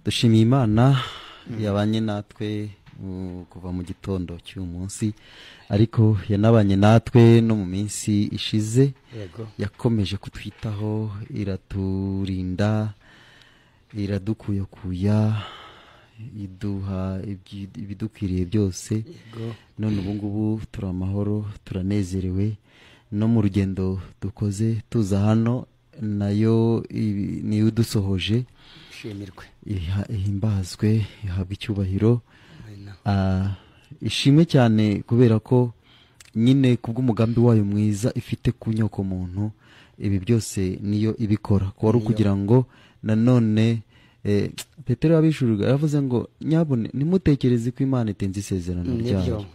Dushimiye Imana yabanye natwe kuva mu gitondo cy'uyu munsi, ariko yanabanye natwe no mu minsi ishize. Yakomeje kutwitaho, iraturinda, iradukuyakuya, iduha ibidukwiriye byose. None ubu ngubu turi amahoro, turanezerewe. No mu rugendo dukoze tuza hano nayo niyo idusohoje. Ishimirwe, ihimbazwe, ihabwe icyubahiro. Ishimwe cyane kubera ko nyine kubw'umugambi wayo mwiza ifite ku nyoko muntu, ibi byose niyo ibikora kuba ari ukugira ngo nanone Petero yabishuriraga, yaravuze ngo nyabune ntimutekereze ko Imana itinze isezerano ryayo,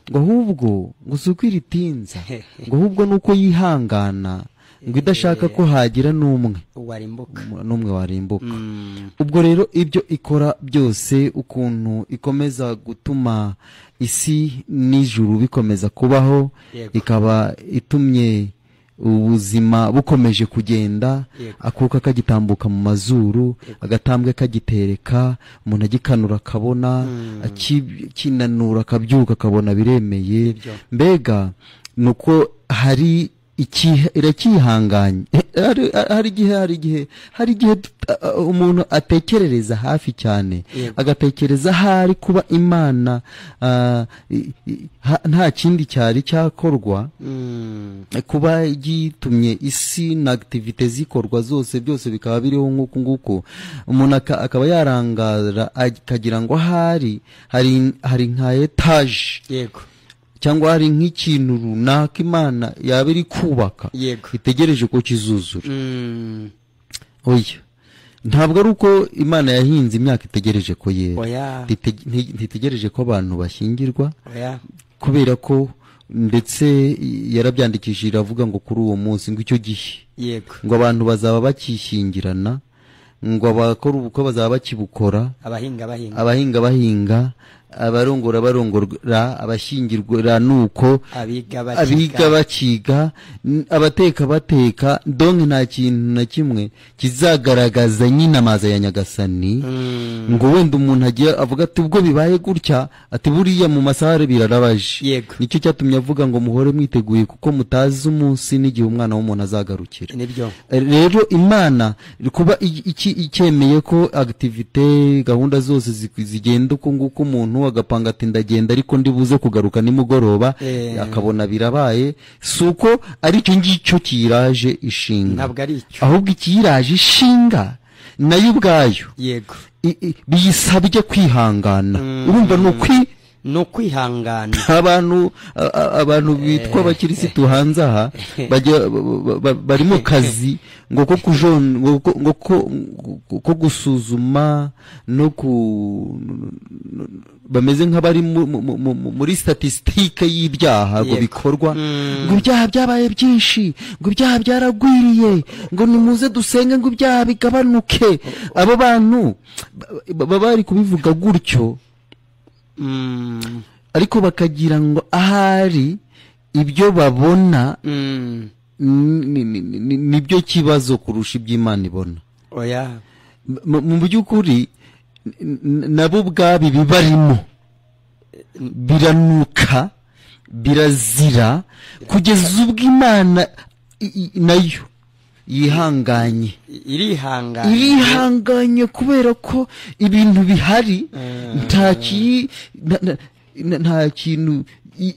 ngo ahubwo ngo si uko iritinza, ngo ahubwo ni uko yihangana, ngo idashaka ko hagira n'umwe warimbuka. Ubwo rero ibyo ikora byose, ukuntu ikomeza gutuma isi n'ijuru bikomeza kubaho, ikaba itumye ubuzima bukomeje kugenda, akuka kagitambuka mu mazuru, agatambwe kagitereka, umuntu agikanura akabona, akinanura akabyuka akabona biremeye. Mbega nuko hari iracyihanganye. Hari igihe umuntu atekerereza hafi cyane, agatekereza hari kuba Imana nta kindi cyari cyakorwa, kuba gitumye isi na activite zikorwa zose, byose bikaba biriho nk'uku nguku, umuntu akaba yarangara akagira ngo hari nka etage, yego, cyangwa hari nk'ikintu runaka Imana yaba iri kubaka itegereje ko kizuzura. Oya, ntabwo ari uko Imana yahinze imyaka itegereje ko yera, ntitegereje ko abantu bashyingirwa, kubera ko ndetse yarabyandikishije iravuga ngo kuri uwo munsi, ngo icyo gihe, ngo abantu bazaba bakishyingirana, ngo abakora ubukwe bazaba bakibukora, abahinga bahinga, abarongora barongora, abashyingirwa nuko, abiga bakiga, abateka bateka. Donc nta kintu na kimwe kizagaragaza nyine amaza ya Nyagasani, ngo wenda umuntu agiye avuga ati ubwo bibaye gutya, ati buriya mu masaha birarabaje. Nicyo cyatumye avuga ngo muhore mwiteguye kuko mutazi umunsi n'igihe umwana w'umuntu azagarukira. Rero Imana kuba icyemeye ko activite, gahunda zose zigenda uko nguko, umuntu agapanga ati ndagenda ariko ndibuze kugaruka nimugoroba, akabona birabaye, si uko ari cyo ngicyo kiraje ishinga, ahubwo ikiraje ishinga nayo ubwayo biyisabye kwihangana. Urumva ni ukwihangana. Abantu bitwa abakirisitu hanze aha bari mu kazi ngo ko gusuzuma no ku bameze nk'abari muri statistique y'ibyaha ngo bikorwa, ngo ibyaha byabaye byinshi, ngo ibyaha byaragwiriye, ngo nimuze dusenge ngo ibyaha bigabanuke. Abo bantu baba bari kubivuga gutyo, ariko bakagira ngo ahari ibyo babona nibyo kibazo kurusha iby'Imana ibona. Oya, mu by'ukuri nabo ubwabo bibarimo biranuka, birazira, kugeza ubwo Imana nayo yihanganye, irihanganye kubera ko ibintu bihari nta kintu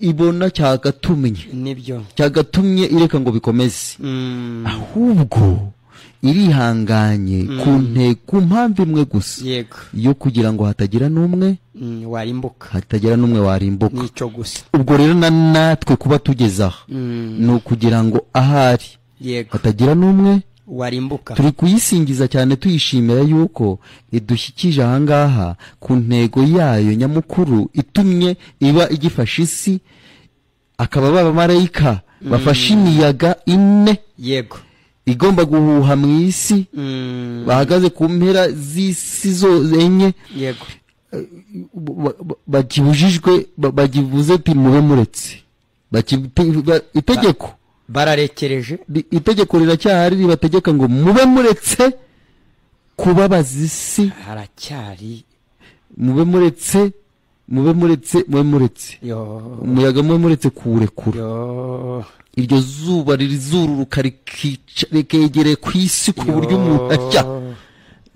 ibona cyagatumye, cyagatumye ireka ngo bikomeze, ahubwo irihanganye ku mpamvu imwe gusa, yo kugira ngo hatagira n'umwe warimbuka, hatagira n'umwe warimbuka. Nicyo gusa. Ubwo rero natwe kuba tugeze aha ni ukugira ngo ahari hatagira n'umwe warimbuka. Turi kuyisingiza cyane, tuyishimira yuko idushyikije ahangaha ku ntego yayo nyamukuru itumye iba igifasha isi, akaba b'abamarayika bafashe imiyaga ine, yego, igomba guhuha mu isi, bahagaze ku mpera z'isi enye, yego, bakibujijwe, bagivuze ati mube muretse, itegeko bararekereje, itegeko riracyahari ribategeka ngo mube muretse Kubabaza isi haracyari. Mube muretse, mube muretse, mube muretse. Umuyaga mube muretse kuwurekura. Iryo zuba rizururuka rikegere ku isi ku buryo umuntu ajya.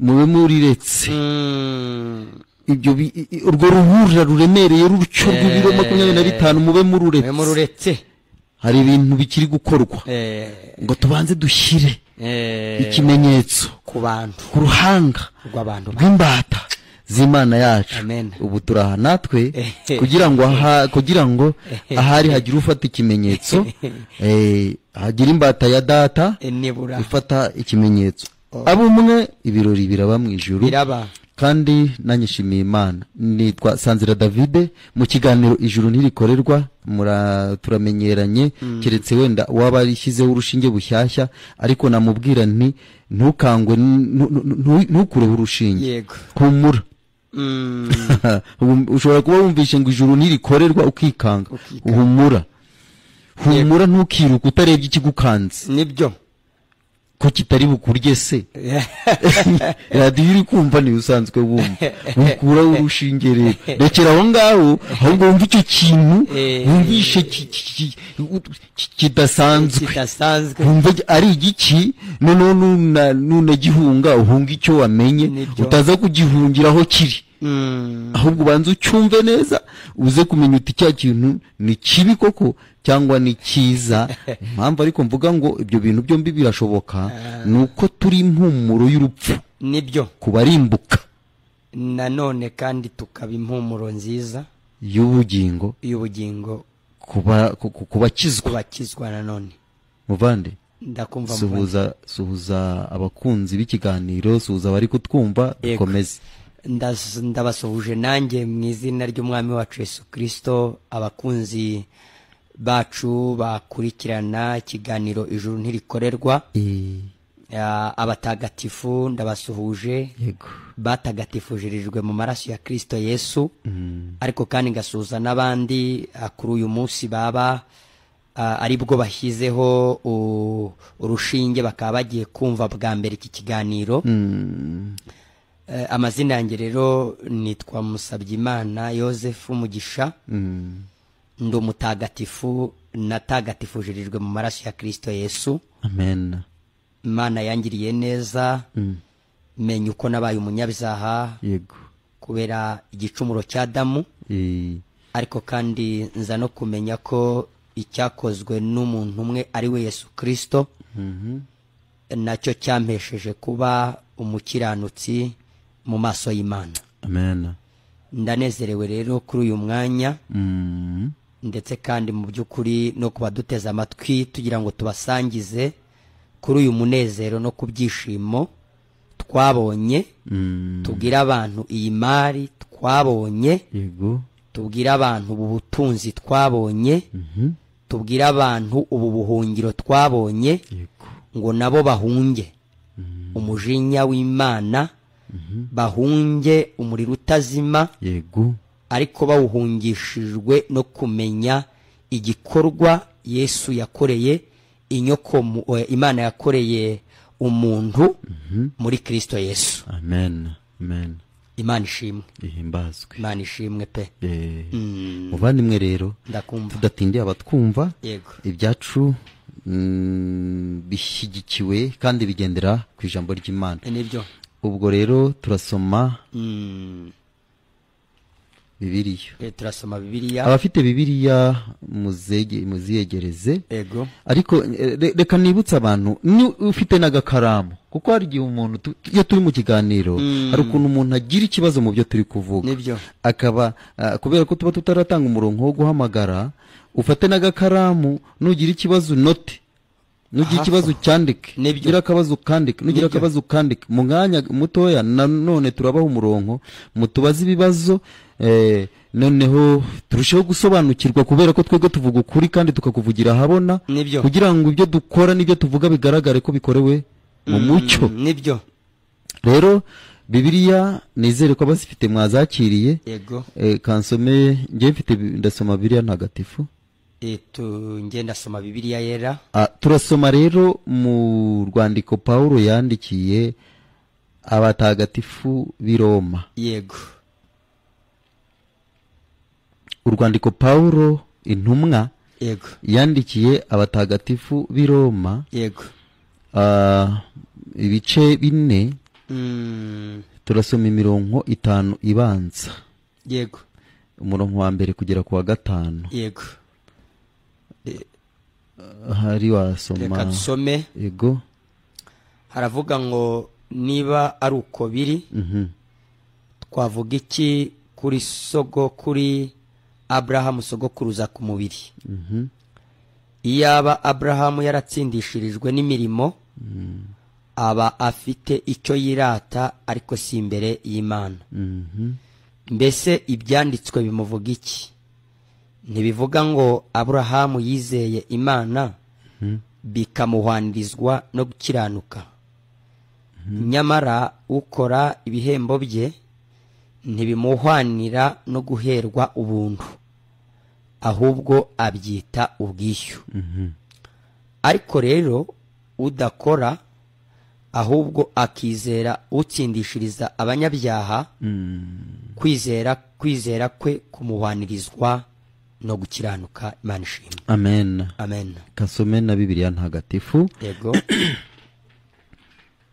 Mube muriretse. Ibyo urwo ruhurura ruremereye rutyo rw'ibiro 25 mube mururetse. Hari ibintu bikiri gukorwa ngo tubanze dushyire ikimenyetso ku bantu, ku ruhanga rw'abantu rw'imbata z'Imana yacu. Ubu turaha natwe kugira ngo ahari hagira ufata ikimenyetso, hagira imbata ya data ifata ikimenyetso. Abo umwe ibirori biraba mu ijuru. Kandi nanyishimiye Imana. Nitwa Sanzira Davide mu kiganiro Ijuru Ntirikorerwa. Turamenyeranye, keretse wenda waba arishyizeho urushinge bushyashya, ariko namubwira nti ntukangwe, ntukureho urushinge, humura. Ushobora kuba wumvishe ngo ijuru ntirikorerwa ukikanga, humura, humura, ntukiruke utarebye ikigukanze. Nibyo ko kitari bukurye se. Radiyo uri kumva ni usanzwe wumva, ukura urushinge rero rekera aho ngaho, ahubwo wumva icyo kintu wumvishe kidasanzwe, wumva ari igiki, noneho nunagihunga uhunga icyo wamenye, utaza kugihungira aho kiri, ahubwo ubanza ucyumve neza uze kumenya uti cya kintu ni kibi koko cyangwa ni cyiza. Impamvu ariko mvuga ngo ibyo bintu byombi birashoboka nuko turi impumuro y'urupfu, nibyo, kubarimbuka, nanone kandi tukaba impumuro nziza y'ubugingo, kubakizwa nanone. Muvande, ndakumva. Suhuza abakunzi b'ikiganiro, suhuza abari kutwumva, dukomeze. Ndabasuhuje nanjye mu izina ry'Umwami wacu Yesu Kristo, abakunzi bacu bakurikirana ikiganiro Ijuru Ntirikorerwa, abatagatifu ndabasuhuje, batagatifujirijwe mu maraso ya Kristo Yesu. Ariko kandi ngasuhuza n'abandi kuri uyu munsi baba aribwo bashyizeho urushinge bakaba bagiye kumva bwa mbere iki kiganiro. Amazina yanjye rero nitwa Musabyimana Yosefu Mugisha, ndi umutagatifu natagatifujirijwe mu maraso ya Kristo Yesu. Amen. Imana yangiriye neza, menya uko nabaye umunyabyaha, yego, kubera igicumuro cya Adamu. Ariko kandi nza no kumenya ko icyakozwe n'umuntu umwe ari we Yesu Kristo, nacyo cyampesheje kuba umukiranutsi mu maso y'Imana. Amen. Ndanezerewe rero kuri uyu mwanya, ndetse kandi mu by'ukuri no kubaduteza amatwi tugira ngo tubasangize kuri uyu munezero no kubyishimo twabonye, tubwira abantu iyi mari twabonye, yego, tubwira abantu ubu butunzi twabonye, tubwira abantu ubu buhungiro twabonye, ngo nabo bahunge umujinya w'Imana, bahunge umuriro utazima, yego, ariko bawuhungishijwe no kumenya igikorwa Yesu yakoreye inyoko, Imana yakoreye umuntu muri Kristo Yesu. Amen. Amen. Imana ishimwe, ihimbazwe. Imana ishimwe pe. Muvandimwe rero, ndakumva tudatindiye abatwumva, yego, ibyacu bishyigikiwe kandi bigendera ku ijambo ry'Imana. Nibyo. Ubwo rero turasoma Bibiliya. Turasoma Bibiliya. Abafite Bibiliya muziyegereze. Ego. Ariko reka nibutse abantu, ni ufite n'agakaramu, kuko hari igihe umuntu iyo turi mu kiganiro hari ukuntu umuntu agira ikibazo mu byo turi kuvuga. Nibyo. Akaba kubera ko tuba tutaratanga umurongo wo guhamagara, ufate n'agakaramu, nugira ikibazo note, nugira ikibazo cyandike, nugira akabazo kandike, nugira akabazo kandike. Mu mwanya mutoya nanone turabaha umurongo mutubaze ibibazo, noneho turusheho gusobanukirwa, kubera ko twebwe tuvuga ukuri kandi tukakuvugira ahabona, kugira ngo ibyo dukora n'ibyo tuvuga bigaragare ko bikorewe mu mucyo. Nibyo. Rero Bibiliya nizere ko abazifite mwazakiriye. Yego. Kansome ngiye mfite, ndasoma Bibiliya ntagatifu. Ngiye ndasoma Bibiliya yera. Turasoma rero mu rwandiko Paulo yandikiye Abatagatifu b'i Roma. Yego. Urwandiko Pawulo intumwa Yego. yandikiye abatagatifu b'i Roma. Yego. Ibice 4. Turasoma imirongo 5 ibanza. Yego. Umurongo wa 1 kugera ku wa 5. Yego. Hari wasoma. Reka dusome. Yego. Haravuga ngo niba ari uko biri, twavuga iki kuri kuri Abrahamu sogokuruza ku mubiri? Iyaba Abrahamu yaratsindishirijwe n'imirimo, aba afite icyo yirata, ariko si imbere y'Imana. Mbese ibyanditswe bimuvuga iki? Ntibivuga ngo Abrahamu yizeye Imana, bikamuhwandirizwa no gukiranuka. Nyamara ukora ibihembo bye ntibimuhwanira no guherwa ubuntu, ahubwo abyita ubwishyu. Ariko rero udakora, ahubwo akizera utsindishiriza abanyabyaha, kwizera kwe kumuhwanirizwa no gukiranuka. Imana ishimwe. Amen. Amen. Kasome na Bibiliya ntagatifu. Yego.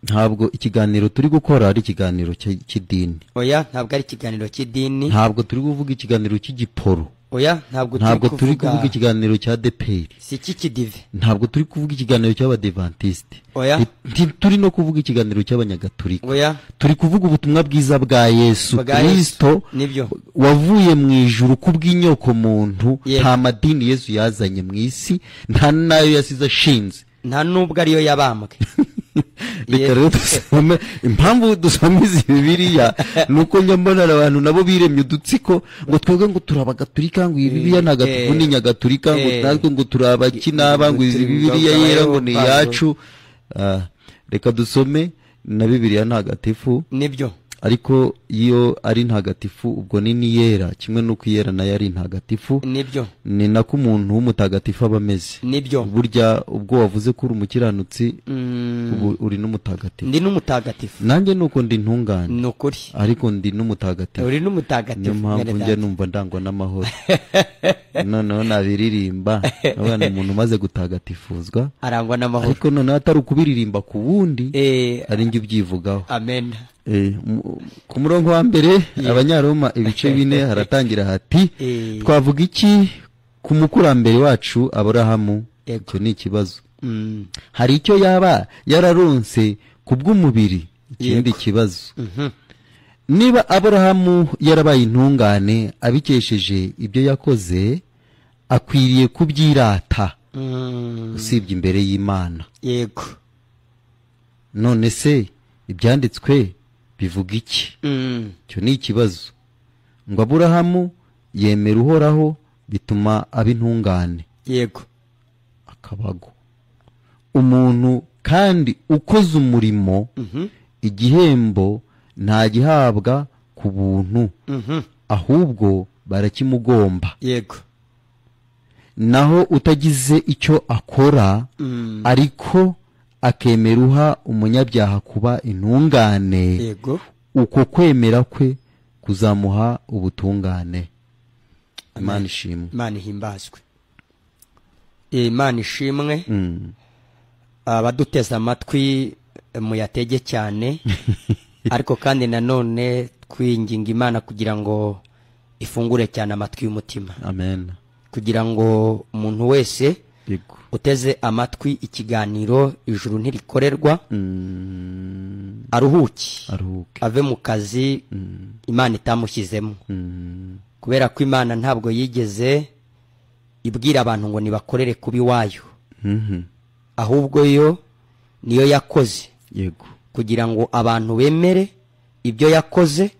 Ntabwo ikiganiro turi gukora ari ikiganiro cy'idini. Oya, ntabwo ari ikiganiro cy'idini. Ntabwo turi kuvuga ikiganiro cy'igiporo. Oya, ntabwo turi kuvuga ikiganiro cya DPR. Si cy'ikidive. Ntabwo turi kuvuga ikiganiro cy'abadivantiste. Oya. Turi no kuvuga ikiganiro cy'abanyagatulika. Oya. Turi kuvuga ubutumwa bwiza bwa Yesu Kristo nibyo wavuye mu ijuru kubw'inyoko muntu. Nta madini Yesu yazanye mu isi, nta nayo yasize ashinze, nta nubwo ariyo yabambwe. Reka rero dusome impamvu dusoma izi Bibiliya, nuko njya mbona abantu nabo biremye udutsiko ngo twebwe ngo turabagatulika, ngo iyi Bibiliya ntagatifu ni nyagatulika, ngo natwe ngo turabakinaba, ngo izi Bibiliya yera ngo ni iyacu. Reka dusome na Bibiliya ntagatifu. Nibyo. Ariko iyo ari ntagatifu ubwo ni niyera, kimwe nuko iyera nayo ari ntagatifu. Nibyo. Ni nako umuntu w'umutagatifu aba ameze. Nibyo. Burya ubwo wavuze ko uri umukiranutsi, ubu uri n'umutagatifu. Ndi n'umutagatifu. Nanjye nuko ndi ntungane. Nukuri. Ariko ndi n'umutagatifu. Uri n'umutagatifu. Niyo mpamvu njya numva ndangwa n'amahoro. Noneho nabiririmba, abana umuntu umaze gutagatifuzwa arangwa n'amahoro. Ariko noneho atari ukubiririmba ku wundi, ari njye ubyivugaho. Amen. Ku murongo wa 1 Abanyaroma ibice 4 haratangira hati: twavuga iki ku mukurambere wacu Aburahamu? Icyo ni ikibazo. Hari icyo yaba yararonse ku bw'umubiri? Ikindi kibazo. Niba Aburahamu yarabaye intungane abikesheje ibyo yakoze, akwiriye kubyirata, usibye imbere y'Imana. Yego. None se ibyanditswe bivuga iki? Icyo ni ikibazo. Ngo Aburahamu yemera Uhoraho bituma aba intungane. Yego. Akabago. Umuntu kandi ukoze umurimo, igihembo ntagihabwa ku buntu, ahubwo barakimugomba. Yego. Naho utagize icyo akora, ariko akemera uha umunyabyaha kuba intungane, Yego. uko kwemera kwe kuzamuha ubutungane. Imana ishimwe. Imana ihimbazwe. Imana ishimwe. Abaduteze amatwi muyatege cyane, ariko kandi nanone twinginga Imana kugira ngo ifungure cyane amatwi y'umutima. Amen. Kugira ngo umuntu wese uteze amatwi ikiganiro Ijuru Ntirikorerwa aruhuke, ave mu kazi Imana itamushyizemo. Kubera ko Imana ntabwo yigeze ibwira abantu ngo nibakorere kubi wayo, ahubwo yo niyo yakoze. Yego. Kugira ngo abantu bemere ibyo yakoze,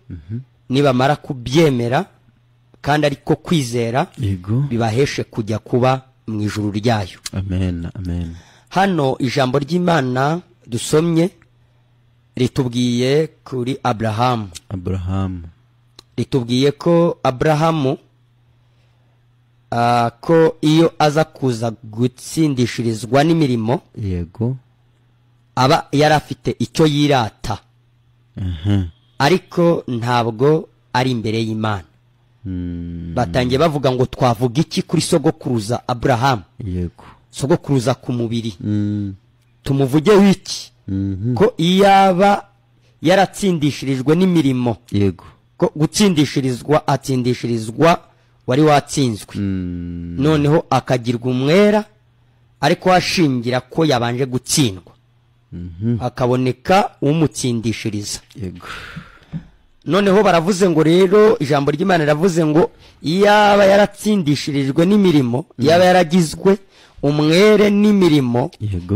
nibamara kubyemera kandi ariko kwizera, bibaheshe kujya kuba mu ijuru ryayo. Amen. Amen. Hano ijambo ry'Imana dusomye ritubwiye kuri Abrahamu. Abrahamu. Ritubwiye ko Abrahamu ko iyo aza kuza gutsindishirizwa n'imirimo, yego, aba yarafite icyo yirata. Ariko ntabwo ari imbere y'Imana. Batangiye bavuga ngo twavuga iki kuri sogokuruza Abrahamu? Yego. Sogokuruza ku mubiri. Tumuvuge wiki? Ko iyaba yaratsindishirijwe n'imirimo. Yego. Ko gutsindishirizwa atsindishirizwa wari watsinzwe. Noneho akagirwa umwera, ariko ashingira ko yabanje gutsindwa. Akaboneka umutsindishiriza. Yego. Noneho baravuze ngo rero ijambo ry'Imana riravuze ngo iyaba yaratsindishirijwe n'imirimo, yaba yaragizwe umwere n'imirimo,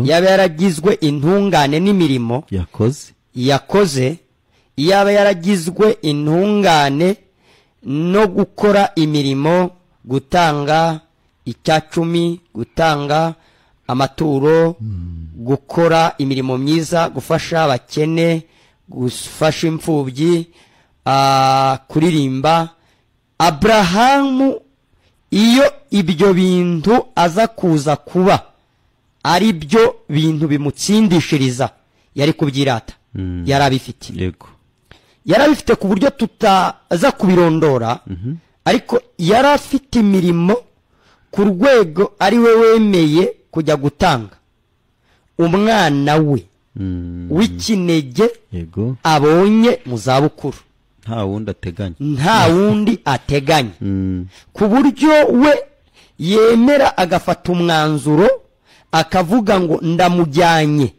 yaba yaragizwe intungane n'imirimo yakoze, yaba yaragizwe intungane no gukora imirimo, gutanga icyacumi, gutanga amaturo, gukora imirimo myiza, gufasha abakene, gufasha imfubyi, kuririmba. Abrahamu iyo ibyo bintu aza kuza kuba ari byo bintu bimutsindishiriza, yari kubyirata. Yarabifite. Yego. Yarabifite ku buryo tutaza kubirondora, ariko yarafite imirimo ku rwego ari we wemeye kujya gutanga umwana we w'ikinege abonye mu zabukuru, nta wundi ateganya, nta wundi ateganya, ku buryo we yemera agafata umwanzuro akavuga ngo ndamujyanye,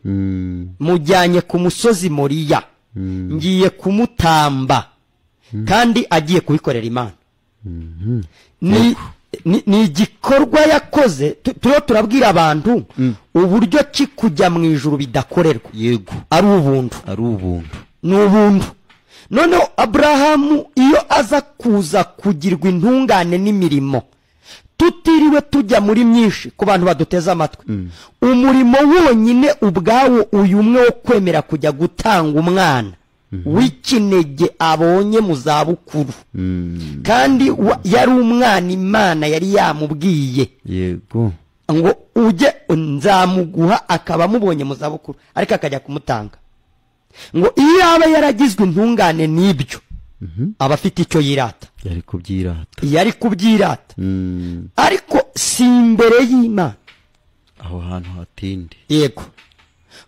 mujyanye ku musozi Moriya, ngiye kumutamba, kandi agiye kubikorera Imana. Ni igikorwa yakoze. Turiho turabwira abantu uburyo ki kujya mu ijuru bidakorerwa. Yego. Ari ubuntu. Ari ubuntu. Ni ubuntu. Noneho Abrahamu iyo aza kuza kugirwa intungane n'imirimo, tutiriwe tujya muri myinshi ku bantu baduteze amatwi, umurimo wonyine ubwawo uyu umwe wo kwemera kujya gutanga umwana w'ikinege abonye mu zabukuru, kandi yari umwana Imana yari yamubwiye. Yego. Ngo ujye nzamuguha, akaba amubonye mu zabukuru, ariko akajya kumutanga. Ngo iyo aba yaragizwe intungane n'ibyo, aba afite icyo yirata. Yari kubyirata. Yari kubyirata. Ariko si imbere y'Imana. Aho hantu hatinde. Yego.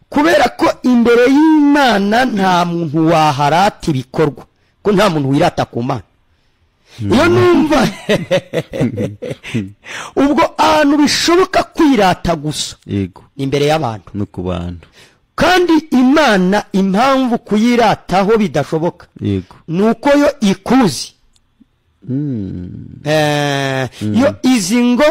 Kubera ko imbere y'Imana nta muntu waharata ibikorwa, ko nta muntu wirata ku Mana. Iyo numva ubwo ahantu bishoboka kwirata gusa, yego, imbere y'abantu no ku bantu. Kandi Imana impamvu kuyirataho bidashoboka, yego, nuko yo ikuzi. Yo izi ngo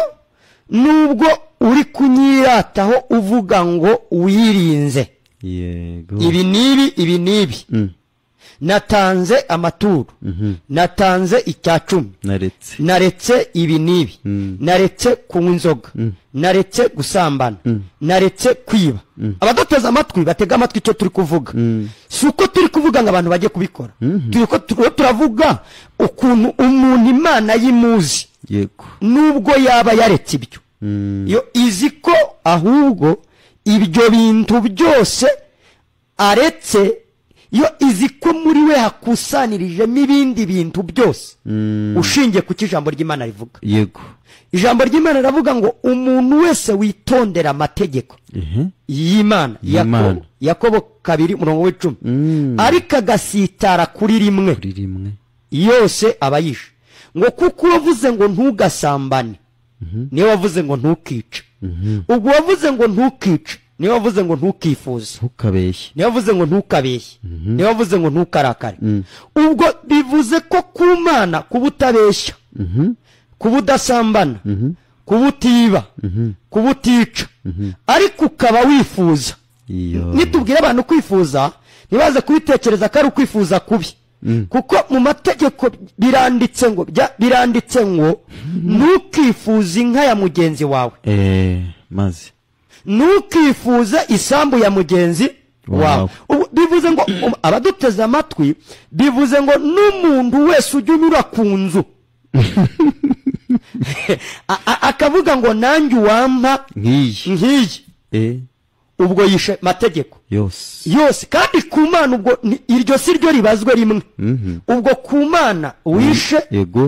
nubwo uri kunyirataho uvuga ngo wirinze, yego, ibi nibi ibi nibi, natanze amaturo, natanze icyacumi, naretse ibi nibi, naretse kunywa inzoga, naretse gusambana, naretse kwiba. Abaduteze amatwi batega amatwi icyo turi kuvuga. Si uko turi kuvuga ngo abantu bajye kubikora, turi turavuga ukuntu umuntu Imana yimuzi, yego, nubwo yaba yaretse ibyo, yo izi ko ahubwo ibyo bintu byose aretse, yo izi ko muri we hakusanirijemo ibindi bintu byose, ushingiye ku ijambo ry'Imana rivuga. Yego. Ijambo ry'Imana riravuga ngo umuntu wese witondera amategeko y'Imana, Yakobo 2:10, ariko agasitara kuri rimwe, yose aba yishe. Ngo kuko wavuze ngo ntugasambane, niyo wavuze ngo ntukice. Ubwo wavuze ngo ntukice, niyo wavuze ngo ntukifuze, ntukabeshye, niyo wavuze ngo ntukabeshye, niyo wavuze ngo ntukarakare. Ubwo bivuze ko ku Mana kuba utabeshya, kuba udasambana, kuba utiba, kuba utica, ariko ukaba wifuza. Nitubwira abantu kwifuza, ntibaze kubitekereza ko ari ukwifuza kubi, kuko mu mategeko biranditse ngo biranditse ngo ntukifuze inka ya mugenzi wawe, maze ntukifuze isambu ya mugenzi wawe. Bivuze ngo abaduteze amatwi, bivuze ngo n'umuntu wese ujya unyura ku nzu akavuga ngo nanjye uwampa nk'iyi, nk'iyi, Ubwo yishe mategeko yose kandi ku Mana ubwo iryo si ryo ribazwe rimwe. Ubwo ku Mana wishe,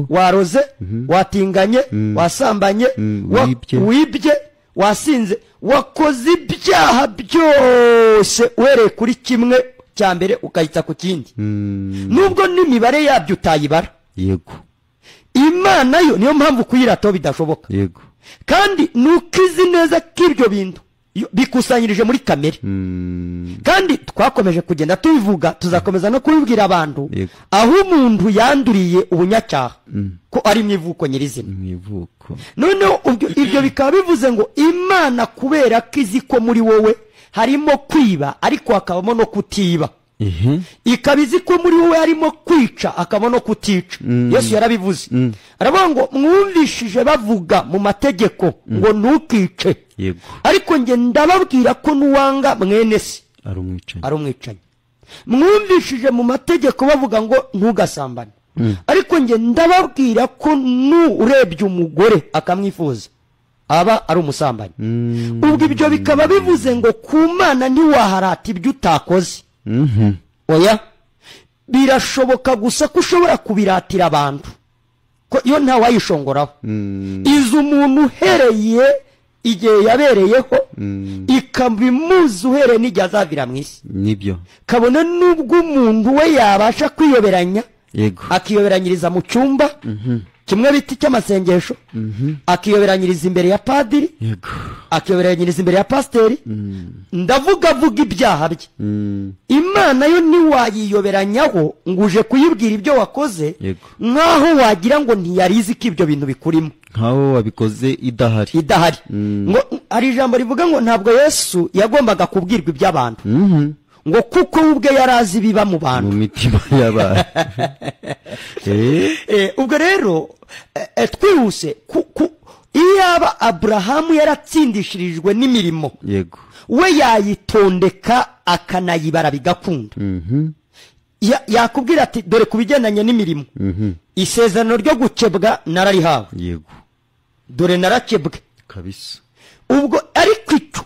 waroze, watinganye, wasambanye, wibye, wasinze, wakoze ibyaha byose uhereye kuri kimwe cya mbere ukahita ku kindi, nubwo n'imibare yabyo utayibara. Yego. Imana yo niyo mpamvu kuyirataho bidashoboka. Yego. Kandi nuko izi neza ko ibyo bintu bikusanyirije muri kamere. Kandi twakomeje kugenda tubivuga, tuzakomeza no kubibwira abantu aho umuntu yanduriye ubunyacyaha ko ari mu ivuko nyirizina. Mu ivuko. Noneho ibyo bikaba bivuze ngo Imana kubera ko izi ko muri wowe harimo kwiba ariko hakabamo no kutiba, ikaba izi ko muri wowe harimo kwica hakabamo no kutica. Yesu yarabivuze, aravuga ngo mwumvishije bavuga mu mategeko ngo ntukice, ariko nge ndababwira ko nuwanga mwene se ari umwicanyi. Mwumvishije mu mategeko bavuga ngo ntugasambane, ariko nge ndababwira ko nurebye umugore akamwifuza aba ari umusambanyi. Ubwo ibyo bikaba bivuze ngo ku Mana ntiwaharata ibyo utakoze. Oya, birashoboka gusa ko ushobora kubiratira abantu ko iyo nta wayishongoraho. Izo umuntu uhereye igihe yabereyeho, ikabimuza uhereye n'igihe azavira mu isi. Nibyo. Kabone n'ubwo umuntu we yabasha kwiyoberanya, akiyoberanyiriza mu cyumba kimwe biti cy'amasengesho, akiyoberanyiriza imbere ya padiri, akiyoberanyiriza imbere ya pasiteri, ndavuga vuga ibyaha bye. Imana yo ntiwayiyoberanyaho ngo uje kuyibwira ibyo wakoze, nkaho wagira ngo ntiyarizi ko ibyo bintu bikurimo, nkaho wabikoze idahari. Ngo hari ijambo rivuga ngo ntabwo Yesu yagombaga kubwirwa iby'abantu, ngo kuko ubwe yarazi ibiba mu bantu, mu mitima y'abantu. Ubwo rero twihuse, iyaba Aburahamu yaratsindishirijwe n'imirimo, yego, we yayitondeka akanayibara bigakunda. Yakubwira ati dore kubigendanye n'imirimo, isezerano ryo gukebwa nararihawe, yego, dore narakebwe kabisa. Ubwo ariko icyo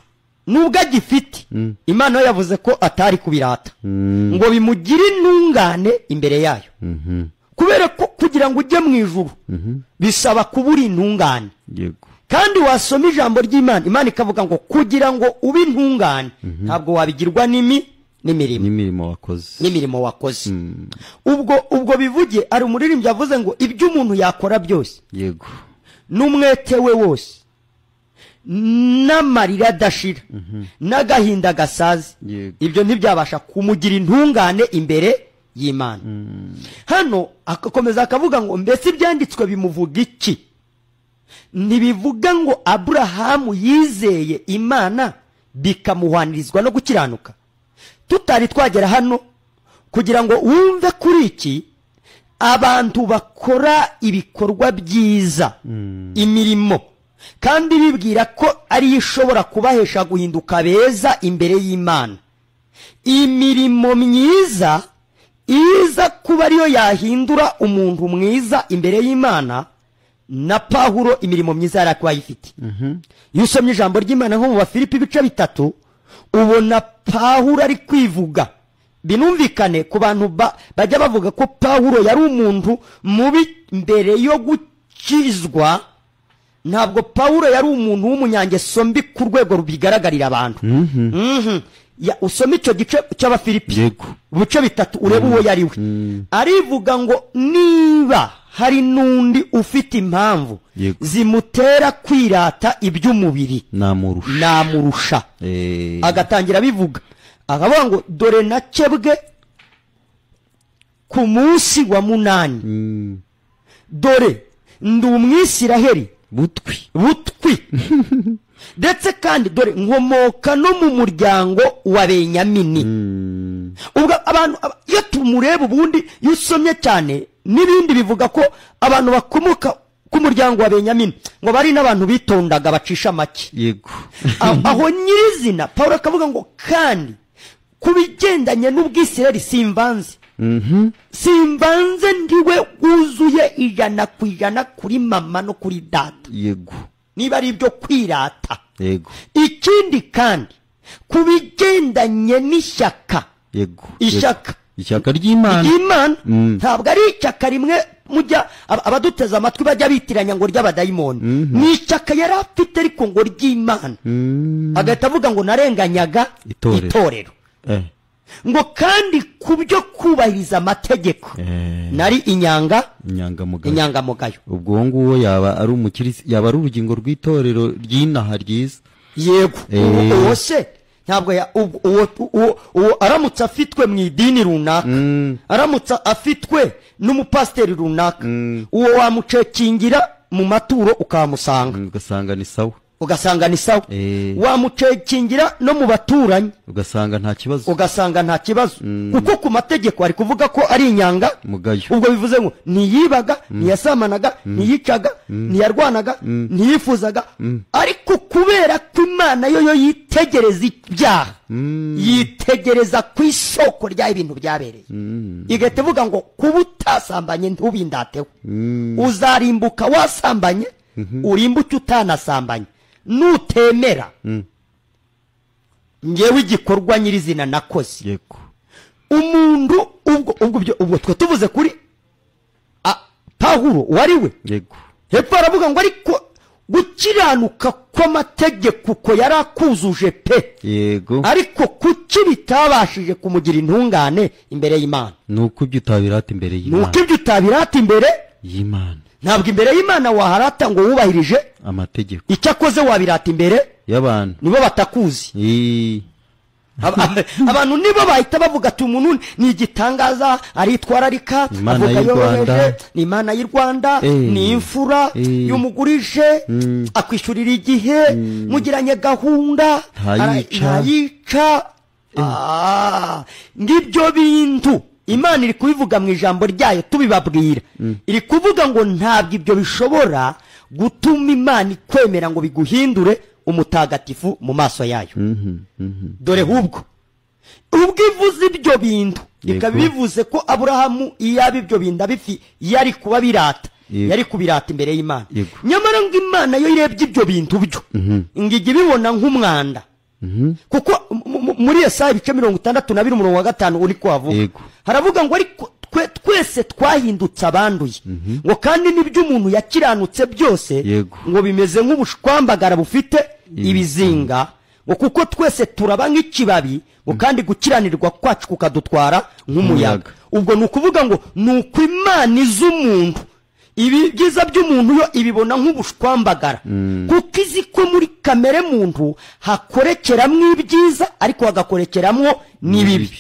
nubwo agifite, Imana yo yavuze ko atari kubirata ngo bimugire intungane imbere yayo, kubera ko kugira ngo ujye mu ijuru bisaba kubura intungane. Yego. Kandi wasoma ijambo ry'Imana, Imana ikavuga ngo kugira ngo ube intungane ntabwo wabigirwa n'imirimo wakoze. Ubwo bivuge ari umuririmbyi yavuze ngo ibyo umuntu yakora byose, yego, n'umwete we wose, n'amarira adashira, n'agahinda gasaze, ibyo ntibyabasha kumugira intungane imbere y'Imana. Hano akakomeza akavuga ngo mbese ibyanditswe bimuvuga iki? Ntibivuga ngo Aburahamu yizeye Imana bikamuhwanirizwa no gukiranuka. Tutari twagera hano kugira ngo wumve kuri iki, abantu bakora ibikorwa byiza, imirimo, kandi bibwira ko ari ishobora kubahesha guhinduka beza imbere y'Imana. Imirimo myiza iza kuba ariyo yahindura umuntu mwiza imbere y'Imana. Na Pawulo imirimo myiza yari ayifite. Iyo usomye ijambo ry'Imana nko mu Bafilipi ibice 3, ubona Pawulo ari kwivuga. Binumvikane ku bantu bajya bavuga ko Pawulo yari umuntu mubi mbere yo gukizwa. Ntabwo Pawulo yari umuntu w'umunyangeso mbi ku rwego rubigaragarira abantu. Usome icyo gice cy'Abafilipi ibice 3 urebe uwo yari we. Arivuga ngo niba hari n'undi ufite impamvu zimutera kwirata iby'umubiri namurusha. Agatangira bivuga akavuga ngo dore nakebwe ku munsi wa 8, dore ndi umwisiraheli butwi ndetse kandi dore nkomoka no mu muryango wa Benyamini. Ubwo abantu iyo tumureba ubundi iyo usomye cyane n'ibindi bivuga ko abantu bakomoka ku muryango wa Benyamini ngo bari n'abantu bitondaga bacisha make. Yego. Aho nyirizina Paulo akavuga ngo kandi kubigendanye n'ubwisiraheli simvanze. Simvanze ndiwe wuzuye 100% kuri mama no kuri data. Yego. Niba ari ibyo kwirata. Yego. Ikindi kandi Ku bigendanye n'ishyaka, Yego. Ishyaka. Ishyaka ry'Imana. Ry'Imana. Ntabwo ari ishyaka rimwe mujya abaduteze amatwi bajya bitiranya ngo ry'abadayimoni. Ni ishyaka yari afite ariko ngo ry'Imana. Agahita avuga ngo narenganyaga Itorero. itorero. Ngo kandi ku byo kubahiriza amategeko nari Inyangamugayo. inyangamugayo. Ubwo uwo nguwo yaba ari umukirisi, yaba ari urugingo rw'itorero ry'inaha ryiza. Yego. Uwo se ntabwo uwo aramutse afitwe mu idini runaka, aramutse afitwe n'umupasiteri runaka, uwo wamucekingira mu maturo ukamusanga. Ugasanga ni sawa. Ugasanga ni sawa. Wamucekingira no mu baturanyi, Ugasanga nta kibazo. Ugasanga nta kibazo. Kuko ku mategeko ari kuvuga ko ari inyanga Mugayo. Ubwo bivuze ngo ntiyibaga, ntiyasamanaga, ntiyicaga, ntiyarwanaga, ntiyifuzaga. Ariko kubera ko Imana yo yitegereza ibyaha, yitegereza ku isoko ry'aho ibintu byabereye, igahita ivuga ngo kuba utasambanye ntubindateho, uzarimbuka wasambanye, urimbuke utanasambanye, nutemera ngewe igikorwa nyirizina nakoze. Umuntu ubwo twe tuvuze kuri Pawulo wari we. Hepfo aravuga ngo ariko gukiranuka kw'amategeko uko yari akuzuje pe. Ariko kuki bitabashije kumugira intungane imbere y'Imana? Ni uko ibyo utabirata imbere Ni y'Imana. uko ibyo utabirata imbere y'Imana. Ntabwo imbere y'Imana waharata ngo wubahirije amategeko. Icyo akoze wabirata imbere y'abantu. Nibo batakuzi. Abantu nibo bahita bavuga ati umuntu ni igitangaza, aritwararika, Imana avuga y'u Rwanda. yoroheje, ni Imana y'u Rwanda, ni imfura, yumugurije, akwishyurira igihe, mugiranye gahunda, Ntayica. ntayica. Ngibyo bintu Imana iri kubivuga mu ijambo ryayo tubibabwira. Iri kuvuga ngo ntabwo ibyo bishobora gutuma Imana ikwemera ngo biguhindure umutagatifu mu maso yayo. Dore hubwo ubwo ivuze ibyo bintu, bikaba bivuze ko Aburahamu iyo aba ibyo bintu abifi yari kuba birata, yari kubirata imbere y'Imana. Nyamara ngo Imana yo irebye ibyo bintu byo, ngo ijye ibibona nk'umwanda. Kuko muri Yesaya ibice 62 umurongo wa 5 uri kuhavuga. Haravuga ngo ariko twese twahindutse abanduye. Ngo kandi n'ibyo umuntu yakiranutse byose, ngo bimeze nk'ubushwambagara bufite ibizinga, ngo kuko twese turaba nk'ikibabi, ngo kandi gukiranirwa kwacu kukadutwara nk'umuyaga. Ubwo ni ukuvuga ngo ni uko Imana izi umuntu, ibi byiza by'umuntu yo ibibona nk'ubushwambagara. Kuko izi ko muri kamere muntu hakorekeramwo ibyiza ariko hagakorekeramwo n'ibibi.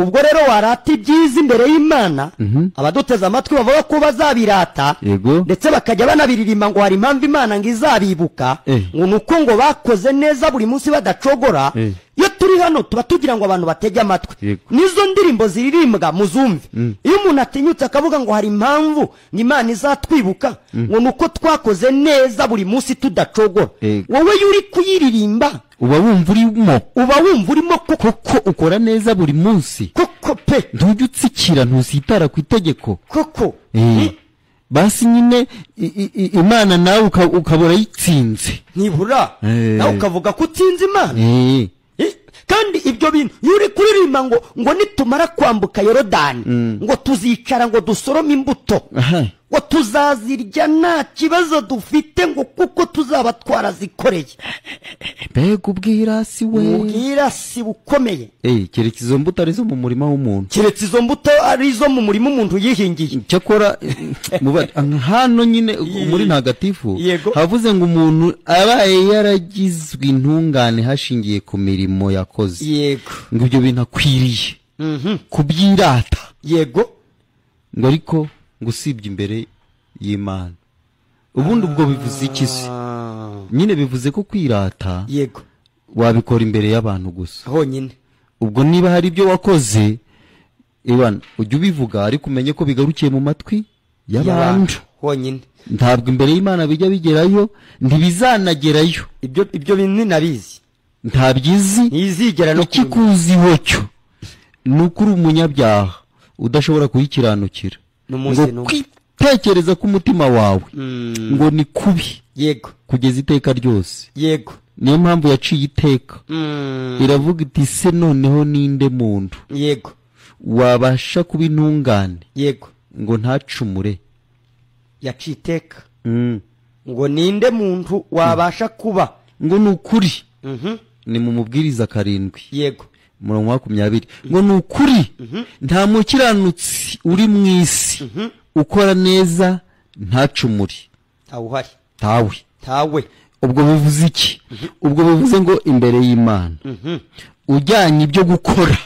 Ubwo rero warata ibyiza imbere y'Imana, abaduteze amatwi bavuga ko bazabirata, ndetse bakajya banabiririmba ngo hari impamvu Imana ngo izabibuka, ngo nuko ngo bakoze neza buri munsi badacogora. Iyo turi hano tuba tugira ngo abantu batege amatwi. Nizo ndirimbo ziririmbwa muzumve. Iyo umuntu atinyutse akavuga ngo hari impamvu ngo Imana izatwibuka, ngo nuko twakoze neza buri munsi tudacogora, wowe iyo uri kuyiririmba uba wumva urimo, uba wumva urimo koko ukora neza buri munsi, koko pe, ntujya utsikira, ntusitara ku itegeko koko. Basi nyine Imana nawe ukabura yitsinze, nibura nawe ukavuga ko utsinze Imana. Kandi ibyo bintu iyo uri kuririmba ngo nitumara kwambuka Yorodani, ngo tuzicara ngo dusorome imbuto, ngo tuzazirya nta kibazo dufite, ngo kuko tuzaba twarazikoreye. Mbega ubwirasi we! Ubwirasi bukomeye. Keretse izo mbuto ari zo mu murima w'umuntu. Keretse izo mbuto ari zo mu murima umuntu yihingiye. Cyakora hano nyine muri ntagatifu havuze ngo umuntu abaye yaragizwe intungane hashingiye ku mirimo yakoze. Ngo ibyo bintu akwiriye kubyirata. Ngo ariko ngo usibye imbere y'Imana. Ubundi ubwo bivuze iki se? Nyine bivuze ko kwirata wabikora imbere y'abantu gusa honyine. Ubwo niba hari ibyo wakoze, Ibana, ujye ubivuga ariko umenye ko bigarukiye mu matwi y'abantu honyine. Ntabwo imbere y'Imana bijya bigerayo, ntibizanagerayo. Ibyo bintu nabizi. Ntabyizi, ntizigera no ikikuziho cyo. Ni ukuri umunyabyaha udashobora kuyikiranukira. Ngo kwitekereza ku mutima wawe ngo ni kubi. Yego. Kugeza iteka ryose. Yego. Niyo mpamvu yaciye iteka. Iravuga iti se noneho ninde muntu? Yego. Wabasha kuba intungane. Yego. Ngo ntacumure. Yaciye iteka. Ngo ninde muntu wabasha kuba? Ngo ni ukuri. Ni mu Mubwiriza 7. Yego. Umurongo wa 20. Ngo ni ukuri. Nta mukiranutsi uri mu isi ukora neza ntacumure. Ntawuhari. Tawe. Tawe. Ubwo bivuze iki? Ubwo bivuze ngo imbere y'Imana ujyanye ibyo gukora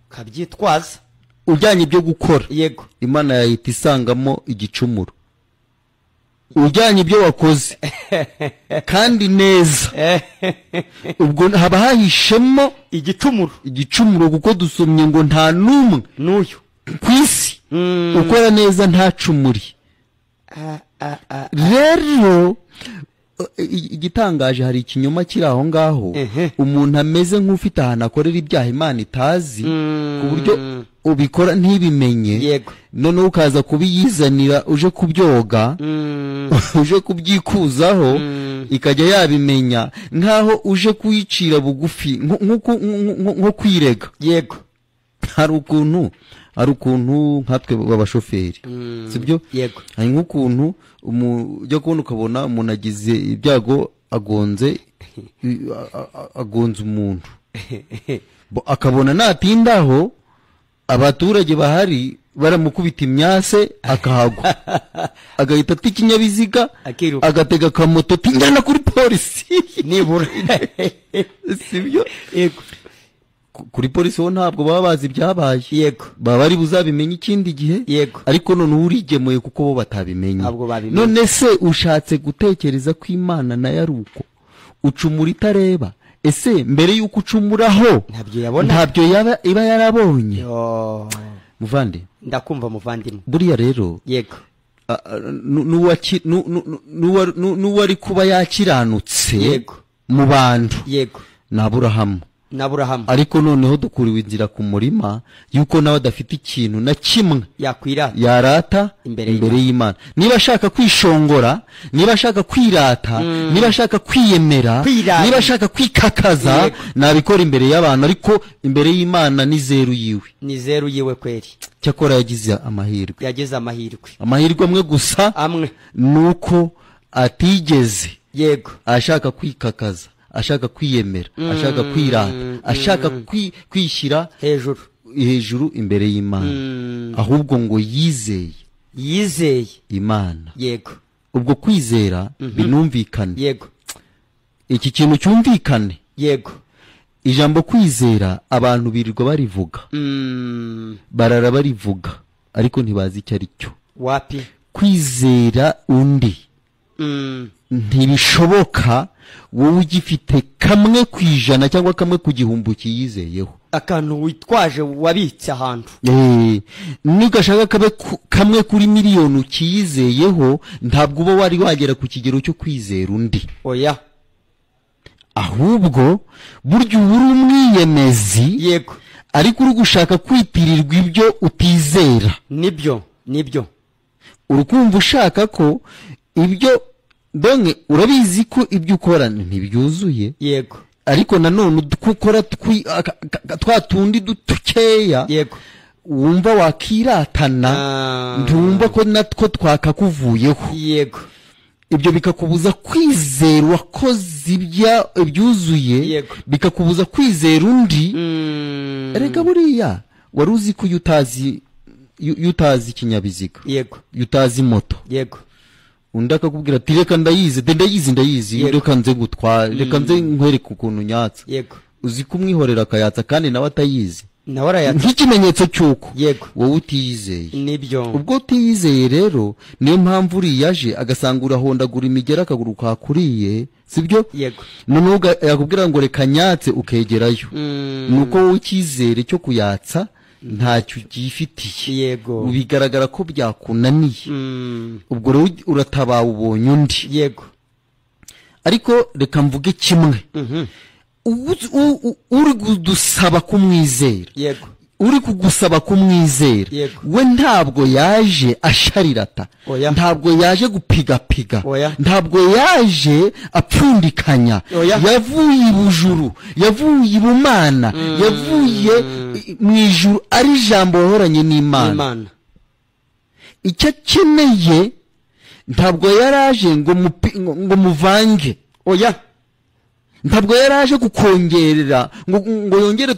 kabyitwaza, ujyanye ibyo gukora. Yego. Imana yahita isangamo igicumuro. Ujyanye ibyo wakoze kandi neza, ubwo haba hahishemo igicumuro. Igicumuro, kuko dusomye ngo nta n'umwe n'uyu ku isi ukora neza ntacumuri. Rero igitangaje, hari ikinyoma kiri aho ngaho, umuntu ameze nk'ufite ahantu akorera ibyaha Imana itazi, ku buryo ubikora ntibimenye, noneho ukaza kubiyizanira uje kubyoga, uje kubyikuzaho, ikajya yabimenya nkaho uje kuyicira bugufi, nko kwirega. Yego. Hari ukuntu nkatwe b'abashoferi, sibyo? Yego. Hari nk'ukuntu ujya kubona ukabona umuntu agize ibyago, agonze umuntu, akabona natindaho abaturage bahari baramukubita imyase akahagwa, agahita ata ikinyabiziga, agatega akamoto tingana kuri polisi nibura, sibyo? Yego. Kuri polisi ho ntabwo baba bazi ibyabaye. Yego. Baba bari buzabimenye ikindi gihe. Yego. Ariko none urigemuye kuko bo batabimenye. None se ushatse gutekereza ko Imana nayo ari uko ucumura itareba? Ese mbere yuko ucumuraho ntabyo yaba iba yarabonye? Muvandi, ndakumva muvandimwe. Buriya rero, yego, n'uwari kuba yakiranutse, yego, mu bantu, yego, na Aburahamu. Ariko noneho dukuriwe inzira ku murima yuko nawe adafite ikintu na kimwe yarata imbere y'Imana. Niba ashaka kwishongora, niba ashaka kwirata, niba ashaka kwiyemera, niba ashaka kwikakaza, nabikora imbere y'abantu, ariko imbere y'Imana ni zeru yiwe. Ni zeru yiwe kweri. Cyakora yagize amahirwe. Yagize amahirwe. Amahirwe amwe gusa, amwe, nuko atigeze, yego, ashaka kwikakaza, ashaka kwiyemera, ashaka kwirata, ashaka kwishyira hejuru imbere y'Imana, ahubwo ngo yizeye Imana. Yego. Ubwo kwizera binumvikane. Yego. Iki kintu cyumvikane. Yego. Ijambo kwizera abantu birirwa barivuga, barara barivuga, ariko ntibazi icyo ari cyo. Wapi? Kwizera undi ntibishoboka wowe ugifite kamwe ku 100 cyangwa kamwe ku 1000 kiyizeyeho. Akantu witwaje wabitse ahantu. Nigashaka kabe kamwe kuri miliyoni ukiyizeyeho, ntabwo uba wari wagera ku kigero cyo kwizera undi. Oya. Ahubwo burya uri umwiyemezi, yego, ariko uri gushaka kwitirirwa ibyo utizera. Nibyo, nibyo. Urukumva ushaka ko ibyo donke urabizi ko ibyo ukora ntibyuzuye. Yego. Ariko nanone ukora twa tundi dukeya, yego, wumva wakiratana, ntumva ko natwo twakakuvuyeho. Yego. Ibyo bikakubuza kwizera wakoze ibyuzuye, bikakubuza kwizera undi. Erega buriya wari uzi ko utazi ikinyabiziga, yego, utazi moto, yego, undi akakubwira ati reka ndayizi, ndayizi, reka nze gutwara, reka nze nkwereke ukuntu nyatsa. Yego. Uzi kumwihorera akayatsa kandi nawe atayizi. Nawe arayatsa. Nk'ikimenyetso cy'uko, yego, wowe utiyizeye. Nibyo. Ubwo utiyizeye rero niyo mpamvu uriyaje agasanga urahondagura imigera akaguru kakuriye, sibyo? Yego. Noneho yakubwira ngo reka nyatse, ukegerayo. Nuko wowe icyizere cyo kuyatsa ntacyo ugifitiye. Yego. Bigaragara ko byakunaniye. Ubwo rero uratabawe ubonye undi. Yego. Ariko reka mvuge kimwe. Uri kudusaba kumwizera, yego, Uri kugusaba kumwizera, we ntabwo yaje asharirata, ntabwo yaje gupigapiga, ntabwo yaje apfundikanya. Yavuye ibujuru, yavuye ibumana, yavuye mu ijuru, ari ijambo wahoranye n'Imana. Icyo akeneye ntabwo yaraje ngo muvange, oya. Ntabwo yaraje kukongerera ngo yongere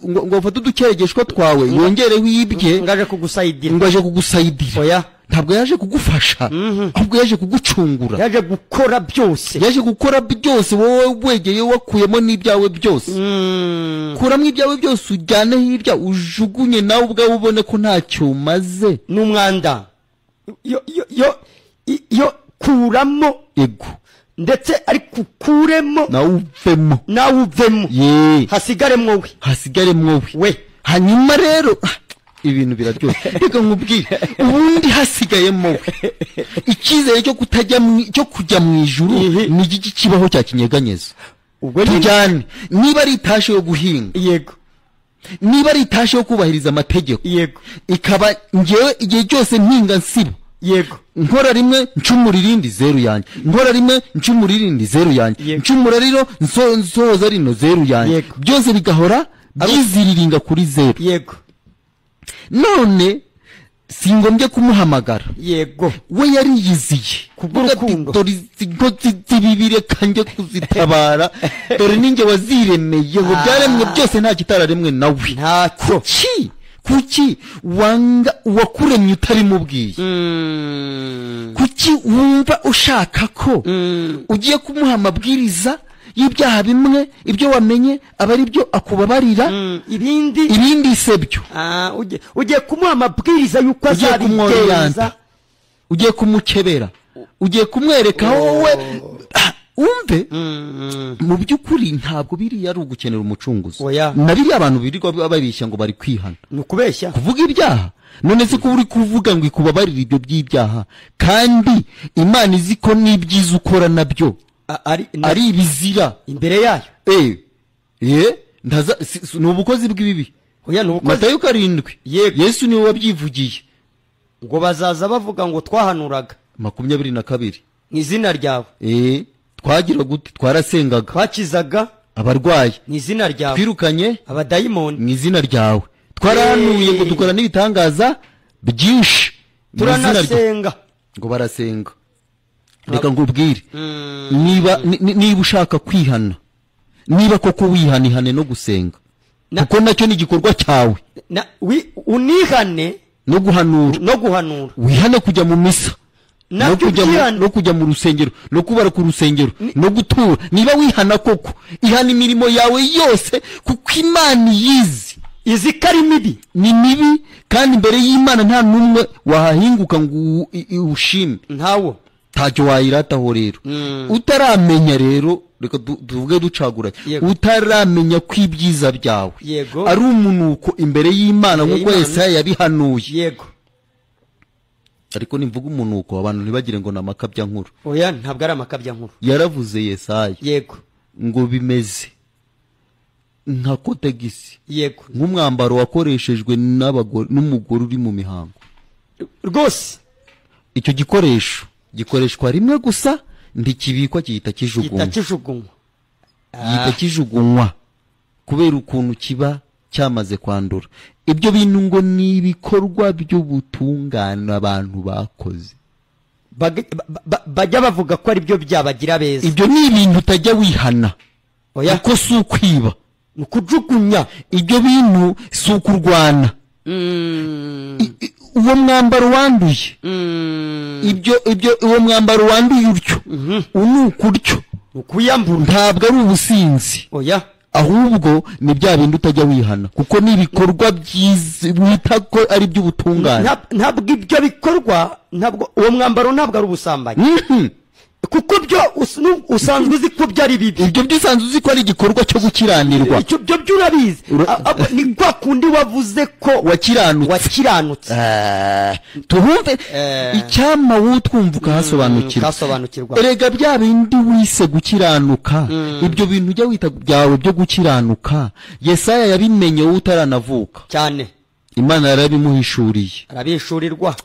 ngo afate udukeregeshwa twawe yongereho ibye, ngo aje kugusayidira, ngo aje kugusayidira, oya. Ntabwo yaje kugufasha, ahubwo yaje kugucungura, yaje gukora byose, yaje gukora byose. Wowe wegeye wakuyemo n'ibyawe byose, kuramo ibyawe byose ujyane hirya, ujugunye nawe ubwawe ubone ko ntacyo umaze, n'umwanda yo kuramo, ego, ndetse ariko ukuremo nawe uvemo, nawe uvemo, hasigaremwo we, hasigaremwo we. Hanyuma rero ibintu biraryoshye, reka nkubwire, ubundi hasigayemo we icyizere cyo kutajya cyo kujya mu ijuru ni iki kibaho cya kinyeganyeza. Tujyane, niba ari itashe yo guhinga, yego, niba ari itashe yo kubahiriza amategeko, yego, ikaba ngewe igihe cyose mpinga nsiba, yego, nkora rimwe ncumura irindi zeru yanjye, nkora rimwe ncumura irindi zeru yanjye, ncumura rino nsohoza rino zeru yanjye, byose bigahora byiziriringa kuri zeru, yego. None singombye kumuhamagara, yego, we yariyiziye kubw'urukundo, dore inkozi z'ibibi reka njye kuzitabara, dore ninjye waziremeye, ngo byaremwe byose nta kitararemwe nawe. Ntacyo. Kuki wanga uwakuremye utarimubwiye? Kuki wumva ushaka ko ugiye kumuha amabwiriza y'ibyaha bimwe, ibyo wamenye aba ari byo akubabarira, ibindi sebyo? Ugiye kumuha amabwiriza y'uko azabigenza, ugiye kumukebera, ugiye kumwereka wowe umve. Mu by'ukuri ntabwo biriya ari ugukenera umucunguzi, na biriya abantu birirwa babeshya ngo bari kwihana, ni ukubeshya, kuvuga ibyaha. None se ko uri kuvuga ngo ikubabarire ibyo by'ibyaha, kandi Imana izi ko n'ibyiza ukora nabyo ari ibizira imbere yayo? Ni ubukozi bw'ibibi. Oya, ni ubukozi. Matayo 7, Yesu niwe wabyivugiye, ngo bazaza bavuga ngo twahanuraga 22 mu izina ryawe, twagira gute? Twarasengaga, twakizaga abarwayi mu izina ryawe, twirukanye abadayimoni mu izina ryawe, twarahanuye ngo dukora n'ibitangaza byinshi, turanasenga. Ngo barasenga. Reka nkubwire, niba ushaka kwihana, niba koko wihanihane no gusenga, kuko nacyo ni igikorwa cyawe, unihane no guhanura, wihane kujya mu misa, no kujya mu rusengero, no kubara ku rusengero, no gutura. Niba wihana koko, ihana imirimo yawe yose, kuko Imana iyizi, izi ko ari mibi, ni mibi, kandi imbere y'Imana nta n'umwe wahahinguka ngo ushime, ntawo, ntacyo wayirataho. Rero utaramenya, rero reka tuvuge ducaguranye, utaramenya ko ibyiza byawe ari umunuko imbere y'Imana nk'uko Yesaya yabihanuye, yego. Ariko nimvuga umunuko abantu ntibagire ngo ni amakabya nkuru, oya, ntabwo ari amakabya nkuru. Yaravuze Yesaya, yego, ngo bimeze nka kotegisi, yego, nk'umwambaro wakoreshejwe n'umugore uri mu mihango. Rwose icyo gikoresho gikoreshwa rimwe gusa, ntikibikwa, gihita kijugunywa, gihita kijugunywa kubera ukuntu kiba cyamaze kwandura. Ibyo bintu ngo ni ibikorwa by'ubutungane abantu bakoze, bajya bavuga ko ari byo byabagira beza. Ibyo ni ibintu utajya wihana, kuko si ukwiba, ni ukujugunya. Ibyo bintu si ukurwana. Uwo mwambaro wanduye, ibyo uwo mwambaro wanduye utyo, unuka utyo, ukuyambura, ntabwo ari ubusinzi, oya, ahubwo ni bya bindi utajya wihana, kuko ni ibikorwa byiza wita ko ari by'ubutungane. Ntabwo ibyo bikorwa, ntabwo uwo mwambaro ntabwo ari ubusambanyi, Kuko byo usanzwe uzi ko byari bibi. Ibyo byo usanzwe uzi ko ari igikorwa cyo gukiranirwa. Icyo byo byo urabizi. Ni kwa kundi wavuze ko wakiranutse. Tuhumve icyama wutwumva ukahasobanukirwa. Erega bya bindi wise gukiranuka, ibyo bintu ujya wita byawe byo gukiranuka, Yesaya yabimenye utaranavuka. Cyane. Imana yarabimuhishuriye. Arabishurirwa.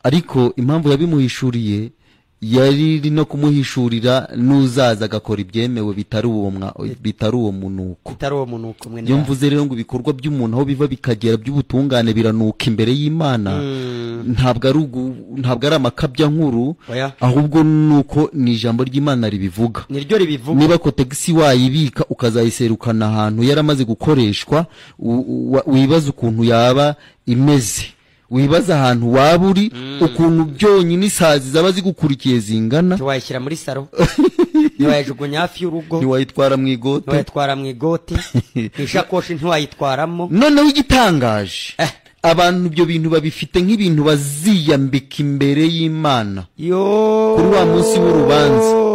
Ariko impamvu yabimuhishuriye yari iri no kumuhishurira n'uzaza agakora ibyemewe bitari uwo munuko. Bitari uwo munuko mwene. Iyo mvuze rero ngo ibikorwa by'umuntu aho biva bikagera by'ubutungane biranuka imbere y'Imana, ntabwo ari amakabya nkuru, ahubwo nuko ni ijambo ry'Imana ribivuga. Niryo ribivuga. Niba kotegisi wayibika ukazayiserukana ahantu yaramaze gukoreshwa, wibaza ukuntu yaba imeze. Wibaza ahantu waba uri, ukuntu byonyine isazi zaba zigukurikiye zingana. Ntiwayishyira muri saro, ntiwayijugunya hafi y'urugo, ntiwayitwara mu igote, ntiwayitwara mu igote, ishakoshi ntiwayitwaramo. Noneho igitangaje, abantu ibyo bintu babifite nk'ibintu baziyambika imbere y'Imana kuri wa munsi w'urubanza.